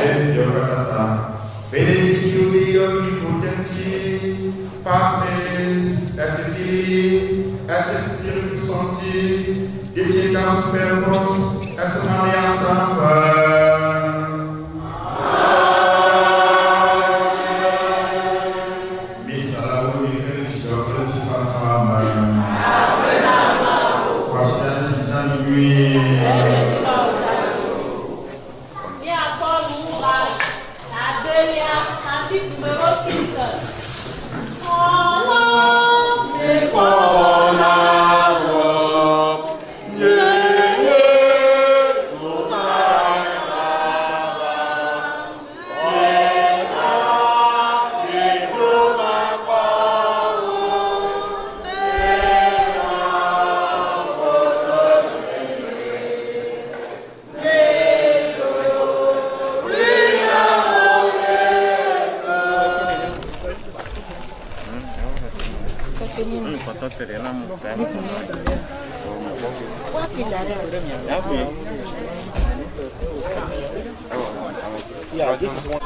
Esiawo katã ta, Benedictio Dei omnipotenti, Patris et Filii et Spiritus Sancti, diceta superbos et mania semper. Misa la wo mi he dzidzɔ kple ŋutifafa me. Kwasiɖa ne dzi na mi nyuie. Míakpɔ nuwuxa adelia, cantique numéro 6. Yeah, this is one.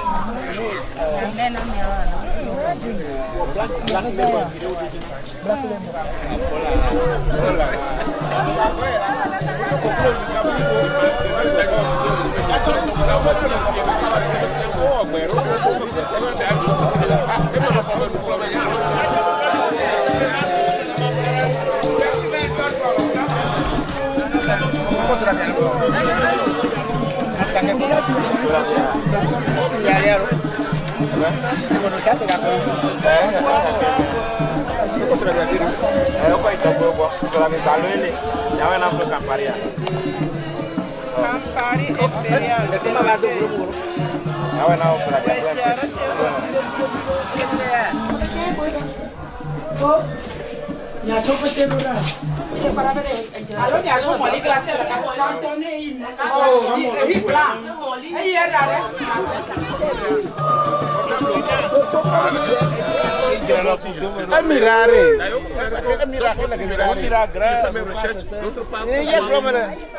Campari Imperial.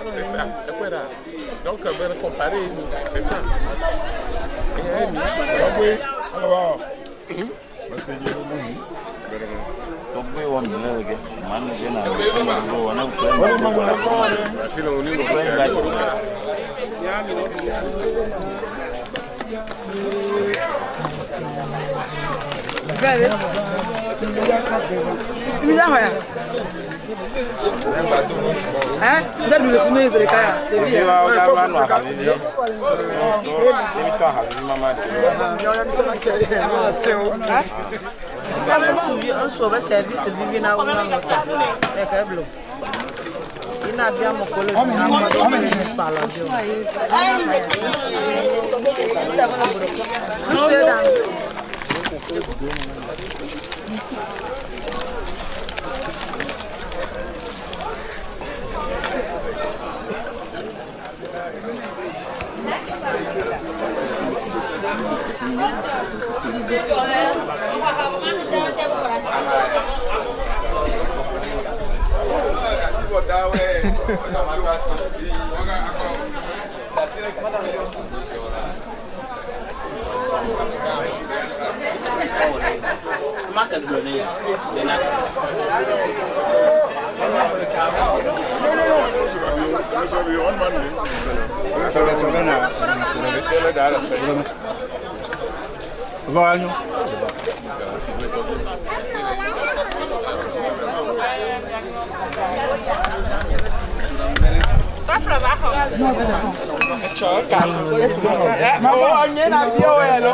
C'est ça. Donc, ben, comparer, c'est ça.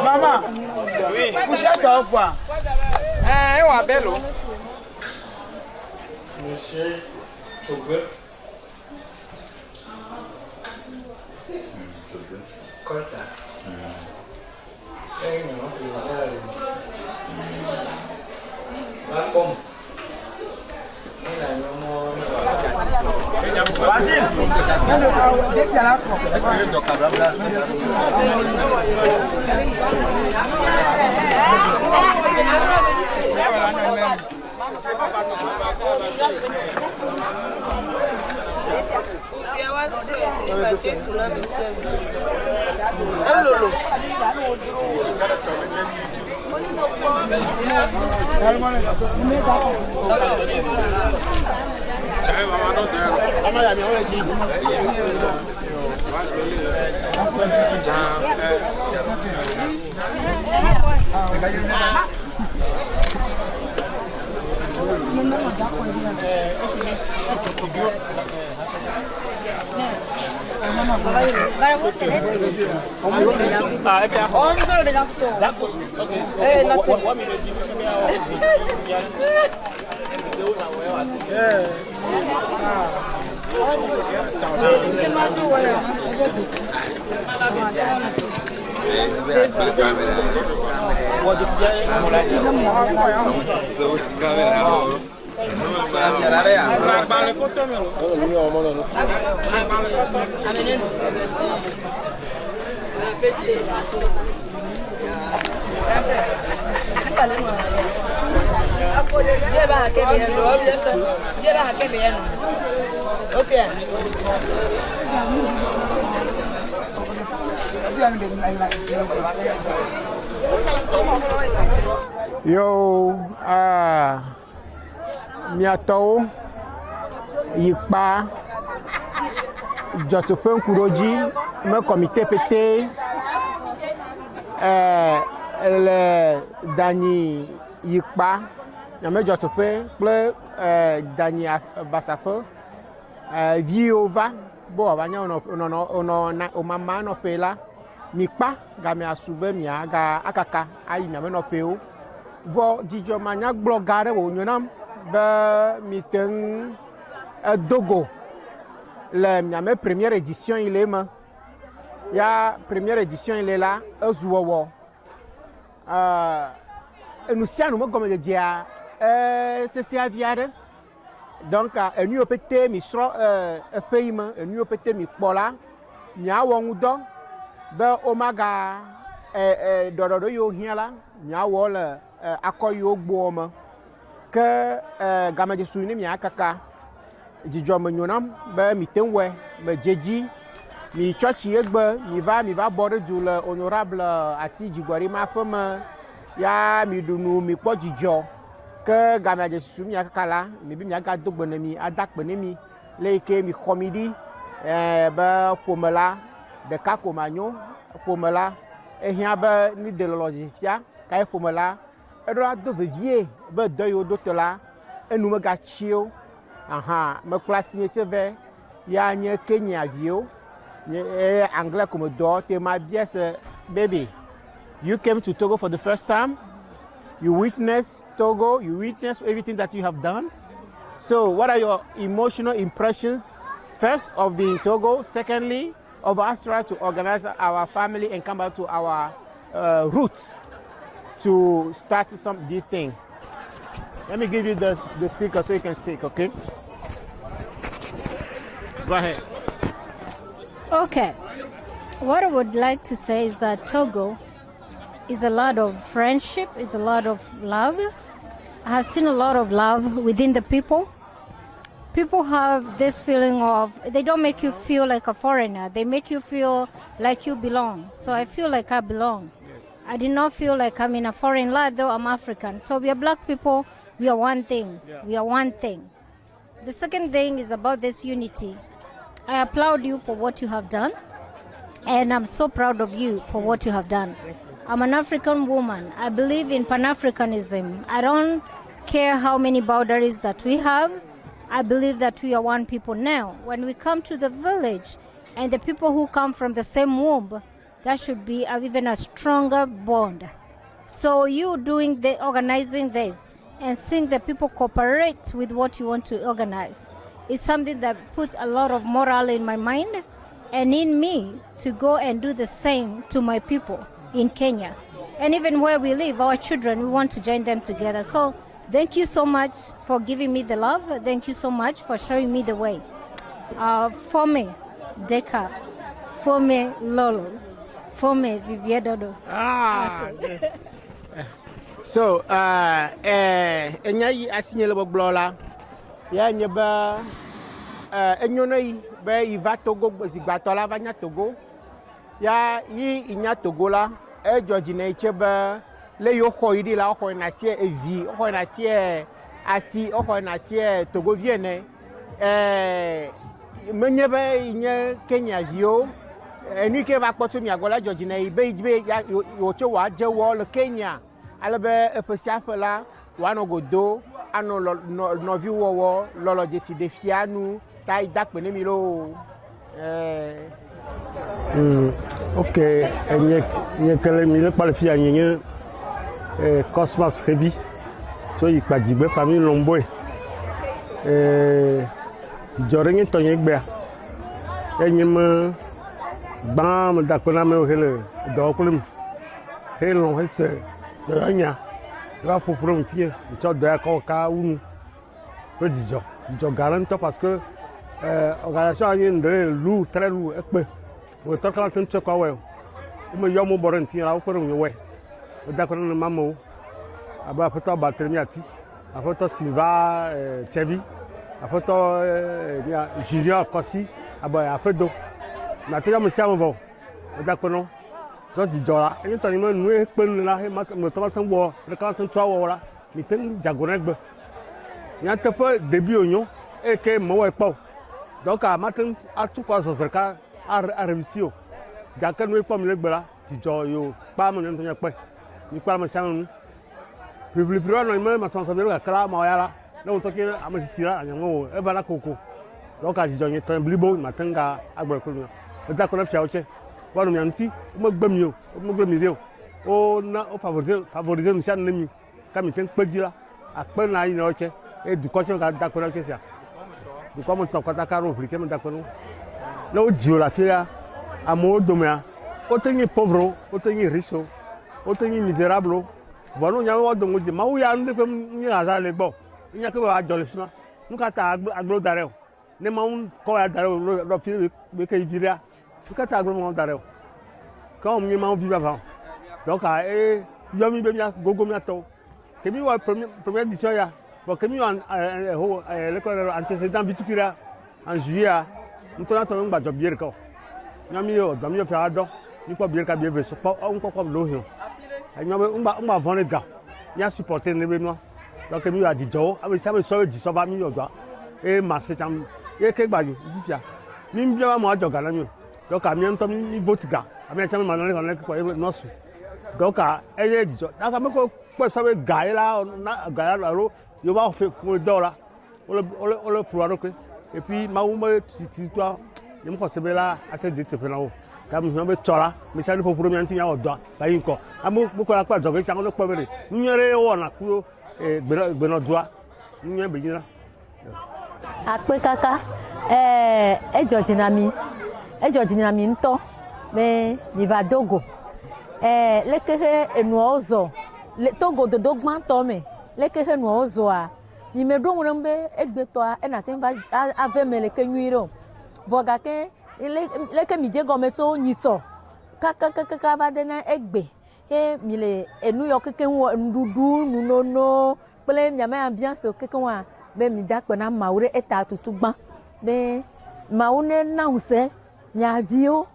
Mama, Monsieur Tchogue. Kolta. Eye nye président le va kpɔm. Ne la nyɔ mɔ ne wòava Yo, ah, miatɔwo yi kpa dzɔtsoƒe ŋkuɖodzi me kɔmite pete le danyi yi kpa nyame dzɔtsoƒe kple danyi basaƒe viwo va be wòava nye wonɔ wonɔ womama nɔƒe la mikpa game asu be miaga akaka ayi miabe nɔƒewo. Vɔ dzidzɔ manyagblɔ gã aɖe wònyo nam be mite ŋu edo go le miame première édition yi le eme. Ya première édition yi le la ezu wɔwɔ. Enu sia nu me gɔmedzedzea esesea vi aɖe. Donc enu yiwo pete mi srɔ̃ eƒe yi me, enu yiwo pete mi kpɔ la, miawɔ ŋudɔ be womaga ɖɔɖɔɖo yiwo hiã la, miawɔ le akɔ yiwo gbɔ me. Ke gamedzesu ne miakaka dzidzɔ me nyo nam be mite ŋu wɔe, medze dzi. Mi tsɔtsi egbe mi va mi va bɔ ɖe du le honorable ati dzigbɔɖi ma ƒe me ya mi ɖu nu mi kpɔ dzidzɔ. Ke gamea dze susu miakaka la, mi be miagado gbe ne mi ada akpe ne mi le yi ke mi xɔ mi ɖi be ƒome la ɖeka ko manyo ƒome la ehiã be ni ɖe lɔlɔ dzi fia kae ƒome la eɖo la do vevie be dɔ yiwo do te la enu megatsi o. Aha mekpla asi nye tse vɛ ya nye Kenya viwo nye eye anglais ko me dɔ te ma bia se baby you came to Togo for the first time. You witness Togo, you witness everything that you have done. So what are your emotional impressions first of being Togo, secondly of us trying to organize our family and come back to our roots to start some this thing. Let me give you the speaker so you can speak, okay? Go ahead. Okay. What I would like to say is that Togo is a lot of friendship, is a lot of love. I have seen a lot of love within the people. People have this feeling of, they don't make you feel like a foreigner. They make you feel like you belong. So I feel like I belong. Yes. I did not feel like I'm in a foreign land, though I'm African. So we are black people, we are one thing. We are one thing. The second thing is about this unity. I applaud you for what you have done, and I'm so proud of you for what you have done. I'm an African woman. I believe in Pan Africanism. I don't care how many boundaries that we have. I believe that we are one people now. When we come to the village and the people who come from the same womb, that should be a, even a stronger bond. So you doing the organizing this and seeing the people cooperate with what you want to organize is something that puts a lot of morale in my mind and in me to go and do the same to my people in Kenya. And even where we live, our children, we want to join them together. So thank you so much for giving me the love. Thank you so much for showing me the way. For me, Deka. For me, Lolo. For me, Viviedodo. Ah, so enya yi asinye le gbɔgblɔ la ya nye be enyo ne yi be yi va Togo zigbatɔ la va nya Togo ya yi inya Togo la edzɔ dzi ne yi tse be le yiwo xɔ yi ɖi la woxɔ yina sie evi woxɔ yina sie asi woxɔ yina sie Togovi ene menye be yi nye Kenya viwo enu yi ke va kpɔ tso mia gbɔ la edzɔ dzi ne yi be yi dzi be ya wòtso wòadze wɔ le Kenya ale be eƒe sia ƒe la wòanɔ godo anɔ nɔviwɔwɔ lɔlɔdzesi ɖe fia nu ta yi da akpe ne mi loo. Ok, nye nye ke le mi le kpɔ le fia nye nye Cosmas Xevi tso yi Kpadzigbe famille Lomboe. Dzidzɔ ɖe nye tɔnye gbea. Enye me gbã me da akpe na amewo he le dɔ wɔm kple mi. He lɔ̃ hese enya va ƒoƒu ɖe ŋutinye tsɔ dɔ ya kɔ ka wu nu. Ƒe dzidzɔ dzidzɔ gã ɖe ŋutɔ parce que organisation nye nu ɖe lourd très lourd ekpe. Wòtɔ kã te ŋu tsɔe kɔ awɔe o. Wome yɔ amewo bɔ ɖe ŋutinye la wokpe ɖe ŋunye wɔe. Meda akpe na nenema amewo abe aƒetɔ Barthelemy Ati, aƒetɔ Silva Tsevi, aƒetɔ Junior Kɔsi abe aƒedo. Mate ŋu ame sia ame vɔ o. Meda akpe na wo. Zɔ dzidzɔ la, enye tɔ nye me nu ye kpe nu la, mate ŋu wɔ, ɖeka mate ŋu tsɔ awɔ la, mite ŋu dze ago na egbe. Nyateƒe début wònyo eye ke mewɔe kpɔ o. Donc mate ŋu atu kɔ azɔ zi ɖeka aréussi o. Gake nu ye kpɔ mi le egbe la, dzidzɔ yi kpa me ŋutɔ nye kpɔe. Mi kpɔ ame sia ame nu. Ʋiʋliʋli anɔ anyi me masɔmasɔ vi ɖe gake la ameawo ya la, ne wotɔ ke ame tsitsi la anya ŋu o eva na koko. Donc dzidzɔ nye tɔ blibo mate ŋu agblɔe kple mi. Meda akpe na fiawo tsɛ. Woanɔ mia ŋuti, womegbe mi o, womegble mi ɖi o. Wona wo favoriser favoriser nu sia nu ne mi. Ke mi te ŋu kpe dzi la, akpe na yi na wo tsɛ. Eye dukɔ tsɛ gada akpe na wo tsɛ sia. Dukɔ me tɔ katã ka ɖo ʋli ke meda akpe na wo. Ne wodzi wo le afi ɖea, amewo domea, wote nyi pauvre wo, wote nyi riche wo, wote nyi misérable wo. Vɔ ne wonya be woado ŋu dzi, Mawu ya nu ɖe nye hasard le egbɔ o. Enya ke be wòadzɔ le fi ma. Nu ka ta agble da ɖe o? Ne Mawu kɔ ya da ɖe o ɖo fi be ke yi vi ɖea, nu ka ta agble ma da ɖe o? Ke wɔm nye Mawu vi vavã o. Donc eye yɔ mi be mía gogo mía tɔwo. Ke mi wɔ première édition ya, bon ke mi wɔ ho l'école antécédent vitukui ɖa en juillet ŋutɔ na tɔ ŋgba dzɔ bie ɖeka o. Nya mi yɔ dɔ mi yɔ fia dɔ, mi kpɔ bie ɖeka bie ve so kpɔ ŋkpɔkpɔ ɖo hiɔ. Enyɔ be ŋgba ŋgba vɔn ɖe ga, mía supporter ne be nua. Donc mi yɔ dzidzɔwo, ame sia ame sɔ be dzisɔ va mi yɔ dɔa. Eye marché tsã ye ke gba yi fifia. Mi bia be amewo adzɔ ga na mi o. Donc mía ŋutɔ mi vote ga, ame tsã mi ma nɔ ne xɔ ne kpɔ ye nɔ su. Donc eye dzidzɔ. Donc ame ko kpɔe sɔ be ga ye la na ga ya alo yewo va fe ƒo dɔ la, wole wole wole ƒo ɖokui. Et puis Mawu me tititɔa, nye mexɔ se be la ate de teƒe na wo. Ga mi hiã be tsɔ la, ame sia ame ƒoƒu ɖe mía ŋuti míawɔ dɔa va yi ŋkɔ. Ame kpokpo la kpɔ adzɔge tsã wole kpɔ be ɖe nu nyui ɖe wowɔna ku gbenɔdua. Nu nyui be nyi la. Akpe kaka edzɔ dzi na mi edzɔ dzi na mi ŋutɔ be mi va do go. Leke he enuawo zɔ le Togo dodo gbãtɔ me leke he enuawo zɔa mi me ɖo ŋu ɖe be egbetɔa ena te va ave me leke nyui ɖe o. Vɔ gake leke mi dze gɔme tso nyitsɔ kakakaka va de na egbe he mi le enu yɔ kekeŋ wɔ nuɖuɖu, nunono kple miame ambiance kekeŋ wa be mi da akpe na Mawu ɖe eta tutu gbã be Mawu ne na ŋusẽ mia viwo,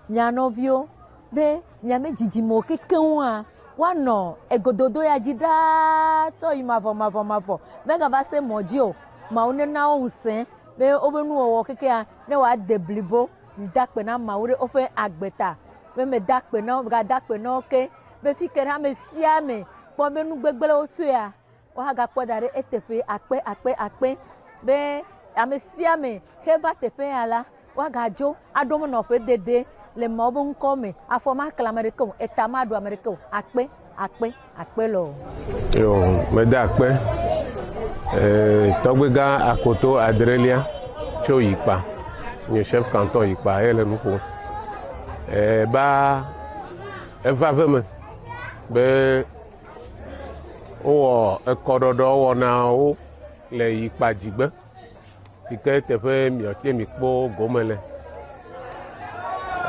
mia nɔviwo. be miame dzidzimewo kekeŋua woanɔ egododo ya dzi ɖaa tsɔ yi mavɔ mavɔ mavɔ. Megava se mɔ dzi o. Mawu nena wo ŋusẽ be woƒe nuwɔwɔ kekea ne wòade blibo. Mida akpe na Mawu ɖe woƒe agbe ta. Be meda akpe na wo, megada akpe na wo ke be fi ke ɖe ame sia ame kpɔ be nu gbegblẽwo tsoea, woagakpɔ da ɖe eteƒe akpe akpe akpe be ame sia ame xe va teƒe ya la, woagadzo aɖo wo nɔƒe dede le Mawu be ŋkɔ me. Afɔ makla ame ɖeke o, eta maɖu ame ɖeke o. Akpe, akpe, akpe loo. Yo, meda akpe. Eh, tɔgbegã Akoto adrelia tso Yikpa, nye chef canton Yikpa ye le nu ƒom. Eh, ba eva ve me be wowɔ ekɔɖɔɖɔ wɔnawo le Yikpa dzigbe si ke teƒe miɔtse mikpɔ gome le.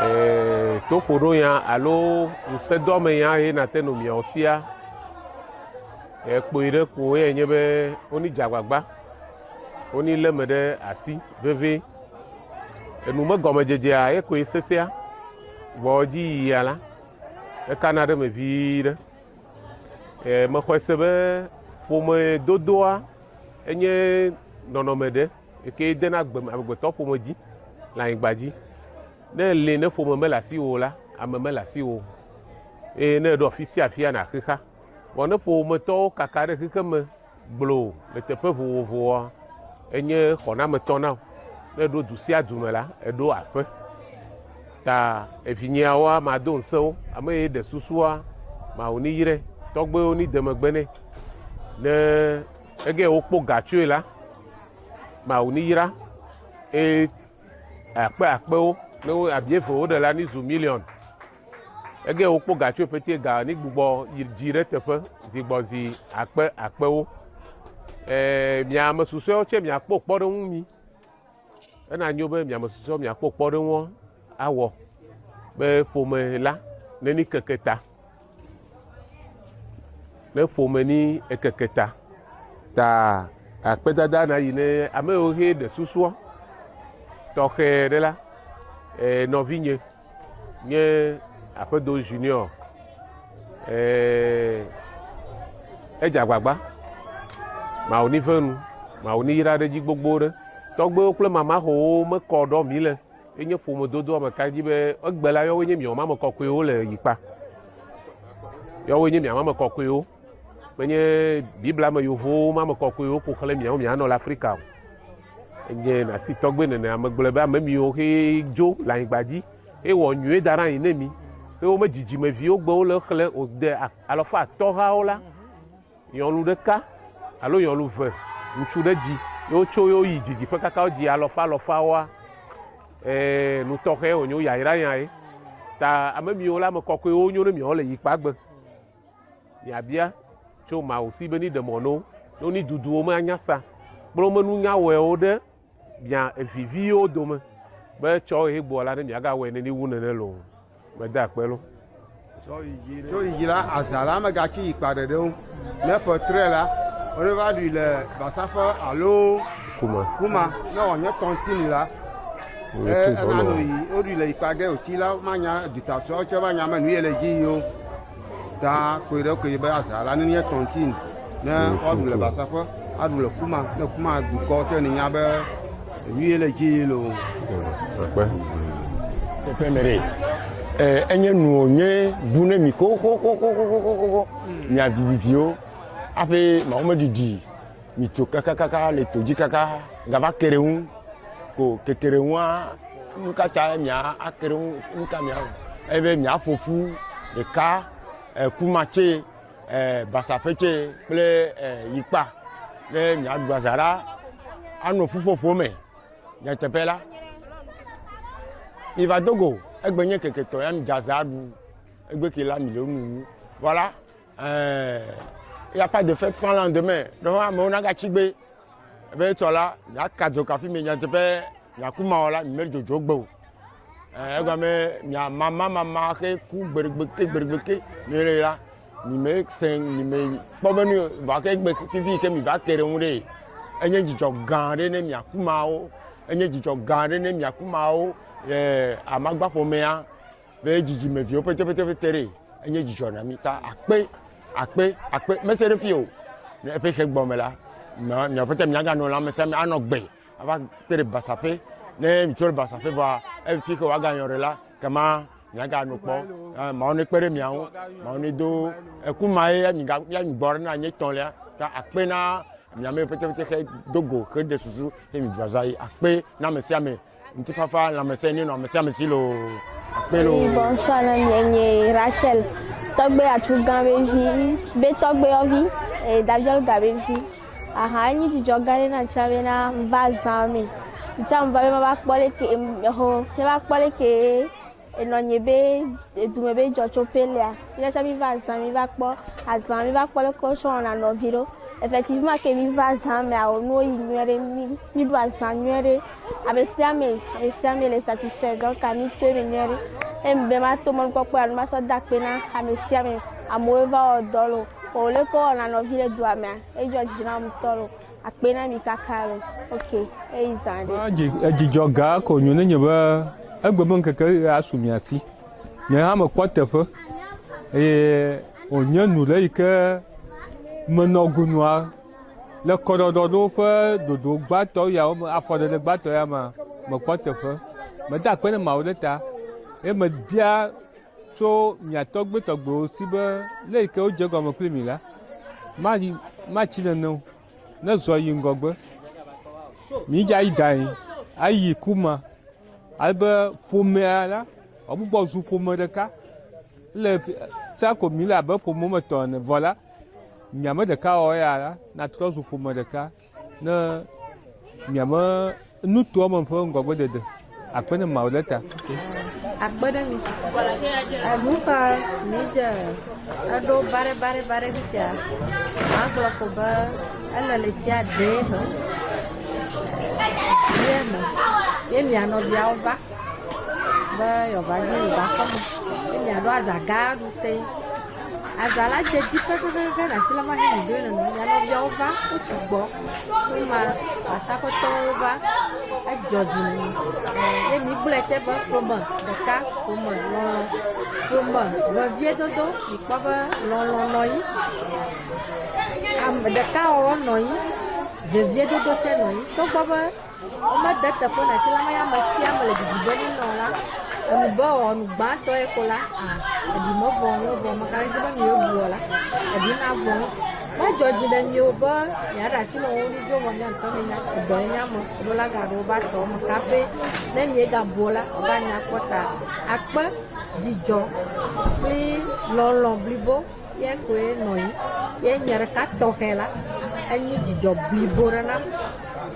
Eh, toƒoɖonya alo ŋusẽdoamenya ye nate no miawo sia. Ekpoyi ɖe ko ye nye be woni dze agbagba, woni lé me ɖe asi vevie. Enu me gɔmedzedzea ye koe sesea, vɔ dzi yiyia la, ekana ɖe me vi ɖe. E, mexɔe se be ƒomedodoa enye nɔnɔme ɖe yi ke dena agbe amegbetɔ ƒome dzi le anyigba dzi. Ne èli ne ƒome mele asiwò o la, ame mele asiwò o. Eye ne èɖo afi sia afia nàxixa. Vɔ ne ƒometɔwo kaka ɖe xexeme gbloo le teƒe vovovowoa, enye xɔnametɔ na wò. Ne èɖo du sia du me la, èɖo aƒe. Ta evinyeawoa, mado ŋusẽ wo. Ame yi ɖe susua, Mawu neyrae. Tɔgbuiwo nede megbe nɛ. Ne ege wokpɔ ga tsoe la, Mawu neyra eye akpe akpewo ne wo abi eve woɖe la nizu miliɔn. Ege wokpɔ ga tsoe pete ga ni gbugbɔ yi dzi ɖe teƒe zi gbɔ zi akpe akpewo. Ee, mia ame susɔewo tse miakpɔ kpɔɖeŋu mi. Ena nyo be mia ame susɔewo miakpɔ kpɔɖeŋua awɔ be ƒome la neni keke ta. Ne ƒome ni ekeke ta. Ta akpedada na yi ne ame yiwo he ɖe susua tɔxɛ ɖe la, e, nɔvinye nye aƒedo junior. E, edze agbagba. Mawu ni ve nu, Mawu ni yra ɖe edzi gbogbo ɖe. Tɔgbewo kple mamaxowo mekɔ ɖɔ mi le. Enye ƒomedodo ame ka dzi be egbe la yɔwoe nye miawo ame kɔkɔewo le yikpa. Yɔwoe nye miawo ame kɔkɔewo. Menye Biblia me yevuwo me ame kɔkɔewo ko xlẽ miawo mianɔ le Afrika o. Enye nasi tɔgbe nene ame gblɔe be ame miwo he dzo le anyigba dzi ewɔ nyuie da ɖe anyi ne mi. Eye wome dzidzimeviwo gbe wole xlẽ wòde alɔfa atɔ̃ hawo la, nyɔnu ɖeka alo nyɔnu ve ŋutsu ɖe dzi ye wotso ye woyi didiƒe kaka wodzi alɔfa alɔfawoa, ee, nu tɔxɛ wònye woyayra nya ye. Ta ame miwo la ame kɔkɔewo nyo ne miawo le yikpa gbe. Miabia tso Mawu si be ni ɖe mɔ no, ne woni duduwo me anya sa kple wome nunya wɔewo ɖe mia eviviwo dome be tsɔ ɣe gbɔ la ne miagawɔe neni wu nene loo. Mede akpe lo. Tso yi dzi la, azã la megatsi yi kpa ɖeɖe o. Ne ƒe trɔe la, wone va ɖui le Basaƒe alo Kuma. Kuma. Ne wòanye tɔntini la, ena no yi woɖui le yikpa ge wòtsi la, manya dutasɔawo tsɛ va nya me nu ye le dzi yi o. Ta koe ɖe koe be azã la ne nye tɔntini ne woaɖu le Basaƒe, aɖu le Kuma. Ne Kuma dukɔ tsɛ ne nya be nu ye le dzi yi loo. Akpe. Teƒe me ɖe, enye nu wònye bu ne mi xoxoxoxoxoxo mia viviviwo aƒe mawo meɖiɖi mi tso kakakaka le to dzi kaka gava ke ɖe ŋu ko keke ɖe ŋua nu ka ta mia ake ɖe ŋu nu ka mia ebe miaƒo ƒu ɖeka kumatse basaƒetse kple yikpa ne miaɖu aza ɖa anɔ ƒuƒoƒo me. Nyateƒe la, mi va do go egbe nye keke tɔ ya mi dze aza ɖu egbe ke la mi le nu wu. Voilà. Euh, y a pas de fête sans lendemain. Donc amewo nagatsi gbe ebe etsɔ la miaka dzo kafi mi nyateƒe miaku ma la mi dzodzo gbe o. Egɔme mia mama mama ke ku gbeɖegbe ke gbeɖegbe ke mi le la mi me se mi me kpɔ be nu va ke gbe fifi ke mi va ke ɖe ŋu ɖe. Enye dzidzɔ gã ɖe ne miaku mawo. Enye dzidzɔ gã ɖe ne miaku mawo. Amagba ƒomea. be dzidzimeviwo ƒetɔƒetɔƒete ɖe enye dzidzɔ na mi ta akpe akpe akpe mese ɖe fi o ne eƒe xe gbɔ me la miaƒe ƒete miaganɔ lãmesẽ me anɔ gbe ava kpe ɖe basaƒe ne mitso ɖe basaƒe vɔa efi ke woagayɔ ɖe la kema miagano kpɔ eh, mawo ne kpe ɖe mia ŋu mawo ne do eku ma ye miga miagbɔ ɖe na nye tɔ̃lia ta akpe na miame ƒetɔƒete xe do go xe ɖe susu he mi dzɔza yi akpe na ame sia ame ŋutifafa lãmesẽ ne nɔ ame sia ame si loo akpe loo. Bonsoir na mi enye Rachel tɔgbe atsugã be vi be tɔgbe yɔvi eye Daviolga be vi. Aha enyi dzidzɔ gã ɖe na tsã bena va zã me. Tsã va be mava kpɔ leke ho ne va kpɔ leke enɔnye be edume be dzɔtsoƒe lea. Míatsã mi va zã mi va kpɔ azã mi va kpɔ leke wotsɔ wɔna nɔvi ɖo. Effectivement ke mi va zã mea nuwo yi nyuie ɖe mi mi ɖu azã nyuie ɖe. Ame sia ame ame sia ame le satisfait donc mi to eme nyuie ɖe. Eye be ma to mɔnukpɔkpɔ ya nu masɔ da akpe na ame sia ame. Amewo va wɔ dɔ lo. O leke wowɔna nɔvi le dua mea edzɔ dzi nam ŋutɔ lo. Akpe na mi kaka lo. Ok eyi zã ɖe. Dzidzɔ gã ko nyo ne nye be egbe be ŋkeke asu mia si. Nye hã mekpɔ teƒe eye wònye nu ɖe yi ke menɔ gonua le kɔɖɔɖɔɖo ƒe ɖoɖo gbãtɔ yawo me afɔɖeɖe gbãtɔ ya mea mekpɔ teƒe. Meda akpe ne Mawu ɖe ta eye mebia tso mia tɔgbe tɔgbewo si be le yi ke wodze gɔme kpli mi la mayi matsi nene o ne zɔ yi ŋgɔgbe. Mi dza yi dan ayi kuma ale be ƒomea la wòagbugbɔ zu ƒome ɖeka. Le sia ko mi le abe ƒome woame etɔ̃ ene vɔ la miame ɖeka wɔwɔ ya la natrɔ zu ƒome ɖeka ne miame nutoa me ƒe ŋgɔgbedede. Akpe ne Mawu ɖe ta. Akpe ɖe mi. Enu ka mi dze eɖo bare bare bare fifia. Magblɔ ko be ele ɣleti ade he. Ye me ye mia nɔviawo va be yewoava ɖu yewoƒe akɔme. Ye miaɖo aza gã ɖu te. Aza la dze dzi pɛpɛpɛpɛ le asi la ma he mi ɖoe nene. Mia nɔviawo va wo sugbɔ. Woma basaƒetɔwo va edzɔ dzi na mi. Ye mi gblɔe tse be ƒome ɖeka, ƒome lɔlɔ, ƒome veviedodo. Mi kpɔ be lɔlɔ nɔ anyi. Ame ɖekawɔwɔ nɔ anyi. Veviedodo tse nɔ anyi. Togbɔ be womede teƒe na asi la me ya ame sia ame le didi be nenɔ la, enu be wɔ enu gbãtɔ ye ko la, a eɖi mevɔ ŋu vɔ meka ɖe edzi be nu yewo bu la, eɖi navɔ ŋu. Medzɔ dzi ɖe mi o be miaɖe asi le wo ŋu dzo vɔ mia ŋutɔ minya edɔ ye nye ame ɖo la gaɖo wobe atɔ me kaƒe ne miegabu o la, wova nya kpɔ ta. Akpe, dzidzɔ kple lɔlɔ blibo ye koe nɔ anyi. Ye nye ɖeka tɔxɛ la, enye dzidzɔ blibo ɖe nam.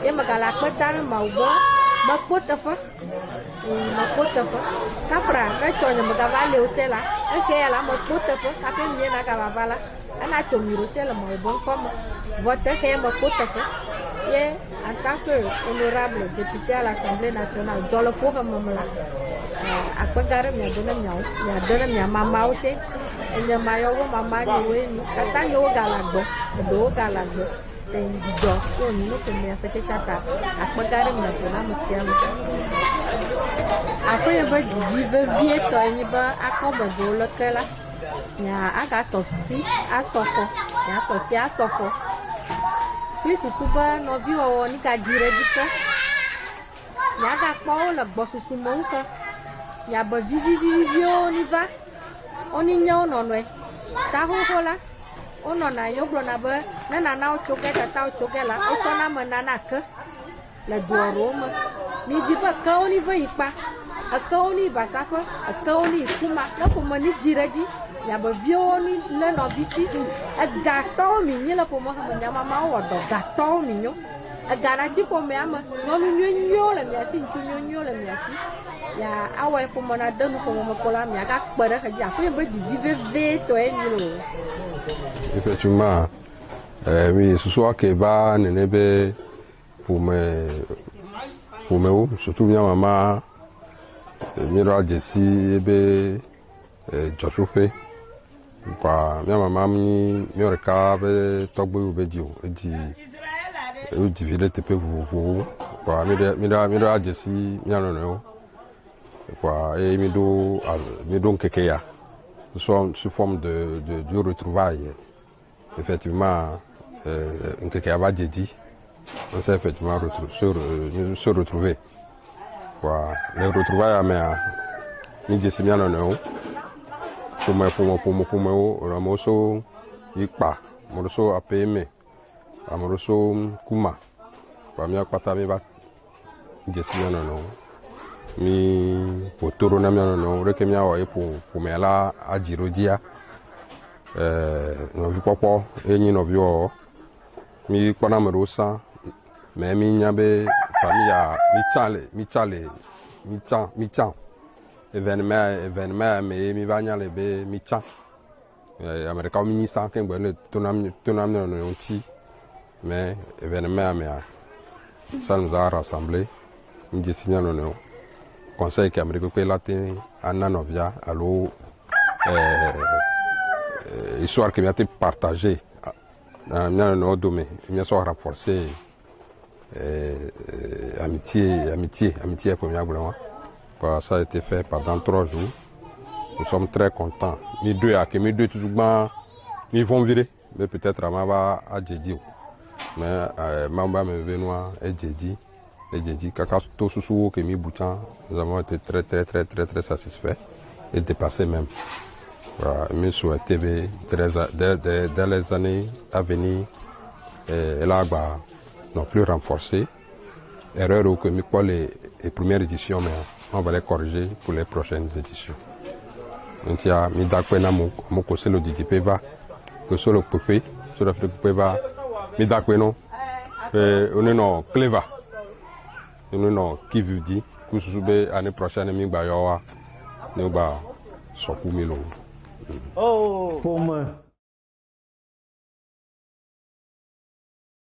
Ye megale akpe dam ne Mawu be mekpɔ teƒe. Mekpɔ teƒe. Kafra ne tsɔ nye megava li o tse la, exe ya la mekpɔ teƒe hafi mie nagava va la, ena tso mi ɖo tse le Mawu be ŋkɔ me. Vɔ te xe ya mekpɔ teƒe. Ye en tant que honorable député à l'Assemblée nationale, dzɔ le ƒo hememe la, akpe gã ɖe miado ne miawo, miade ne mia mamawo tse. Enye mayɔ wo mama nyewoe mi. Katã nyewo gale agbe, eɖewo gale agbe. Te dzidzɔ ye wònyi ne ƒomea ƒe tsatsa ta akpe gã ɖe miaƒo na ame sia ame. Aƒenye ƒe didi vevietɔe nye be akɔ bɔbɔwo leke la, mia agasɔ si asɔ fɔ, miasɔ si asɔ fɔ kple susu be nɔviwɔwɔ negadzi ɖe edzi ke. Miagakpɔ wo le gbɔsusu me wu ke. Miabe viviviviwo neva, wonye wo nɔnɔe. Tsa xoxo la, wonɔna anyi wogblɔna be ne nanawo tso ge tatawo tso ge la, wotsɔna ame nana ke le dua ɖewo me. Midi be kewo neva yi kpa, ekewo neyi basaƒe, ekewo neyi kuma. Ne ƒome nedzi ɖe edzi, miabe viwo nelé nɔvi si. Egatɔwo minyi le ƒome me, mia mamawo wɔ dɔ, gatɔwo minyo. Ega natsi ƒomea me. Nyɔnu nyuinyuiwo le mia si, ŋutsu nyuinyuiwo le mia si. Ya awɔe ƒome nade nu ƒome me ko la, miagakpe ɖe edzi. Aƒe be didi vevietɔe mi le o. Effectivement, mi susua ke va nene be ƒome ƒomewo surtout mía mama míeɖo adzesi ebe dzɔtsoƒe. Kɔa mía mama nyi míɔ ɖeka be tɔgbuiwo be dzi o. Edzi wodzi vi ɖe teƒe vovovowo. Kɔa míɖo míɖo míɖo adzesi mía nɔnɔewo. Kpoa eye mi ɖo mi ɖo ŋkeke ya sous forme de de de retrouvailles. Effectivement, ŋkeke ya va dze dzi. On s'est effectivement retrou se, se retrouver. Kpoa le retrouvailles mea, mi dze si mía nɔnɔewo. Ƒome ƒome ƒome ƒomewo, amewo so Yikpa, ame ɖewo so Apeyeme, ame ɖewo so Kuma. Kpoa mía kpata mi va dze si mía nɔnɔewo. Mi ƒo to ɖo na mía nɔnɔewo. Ɖeke míawɔ ye ƒo ƒomea la adzi ɖo dzia. Nɔvikpɔkpɔ ye nyi nɔviwɔwɔ. Mi kpɔna ame ɖewo sã mais mi nya be famille ya mi tsã le mi tsã le mi tsã mi tsã. Événement événement me ye mi va nya le be mi tsã. Ame ɖekawo mi nyi sã keŋ gbɔ le to na to na mía nɔnɔewo ŋuti. Mais événement mea ça nous a rassemblé. Mi dze si mía nɔnɔewo. Conseil ke ame ɖe kpekpe la te ana nɔvia alo histoire ke míate partager na mía nɔnɔewo dome míasɔ renforcer amitié amitié amitié ko míagblɔ wa. Quoi, ça a été fait pendant 3 jours. Nous sommes très contents. Mi ɖoe ake mi ɖoe tutu gbã mi vɔ̃ viɖe be peut-être ama va adze dzi o. Mais Mawu be ame veve nua edze dzi edze dzi kaka to susuwo ke mi bu tsã nous avons été très très très très très satisfaits et dépassés même. Voilà, mi souhaité be très dans les années à venir ela gba non plus renforcer erreur que mi kpɔ le les premières éditions mais on va les corriger pour les prochaines éditions. Ŋutia mi da akpe na amewo amewo ko se le didiƒe va ke so le kpeƒe so le afi ɖe kpekpe va mi da akpe no be wone nɔ clever wone nɔ kivi dzi ku susu be année prochaine mi gba yɔ wa ne gba sɔku mi lo. Oh. Ƒome.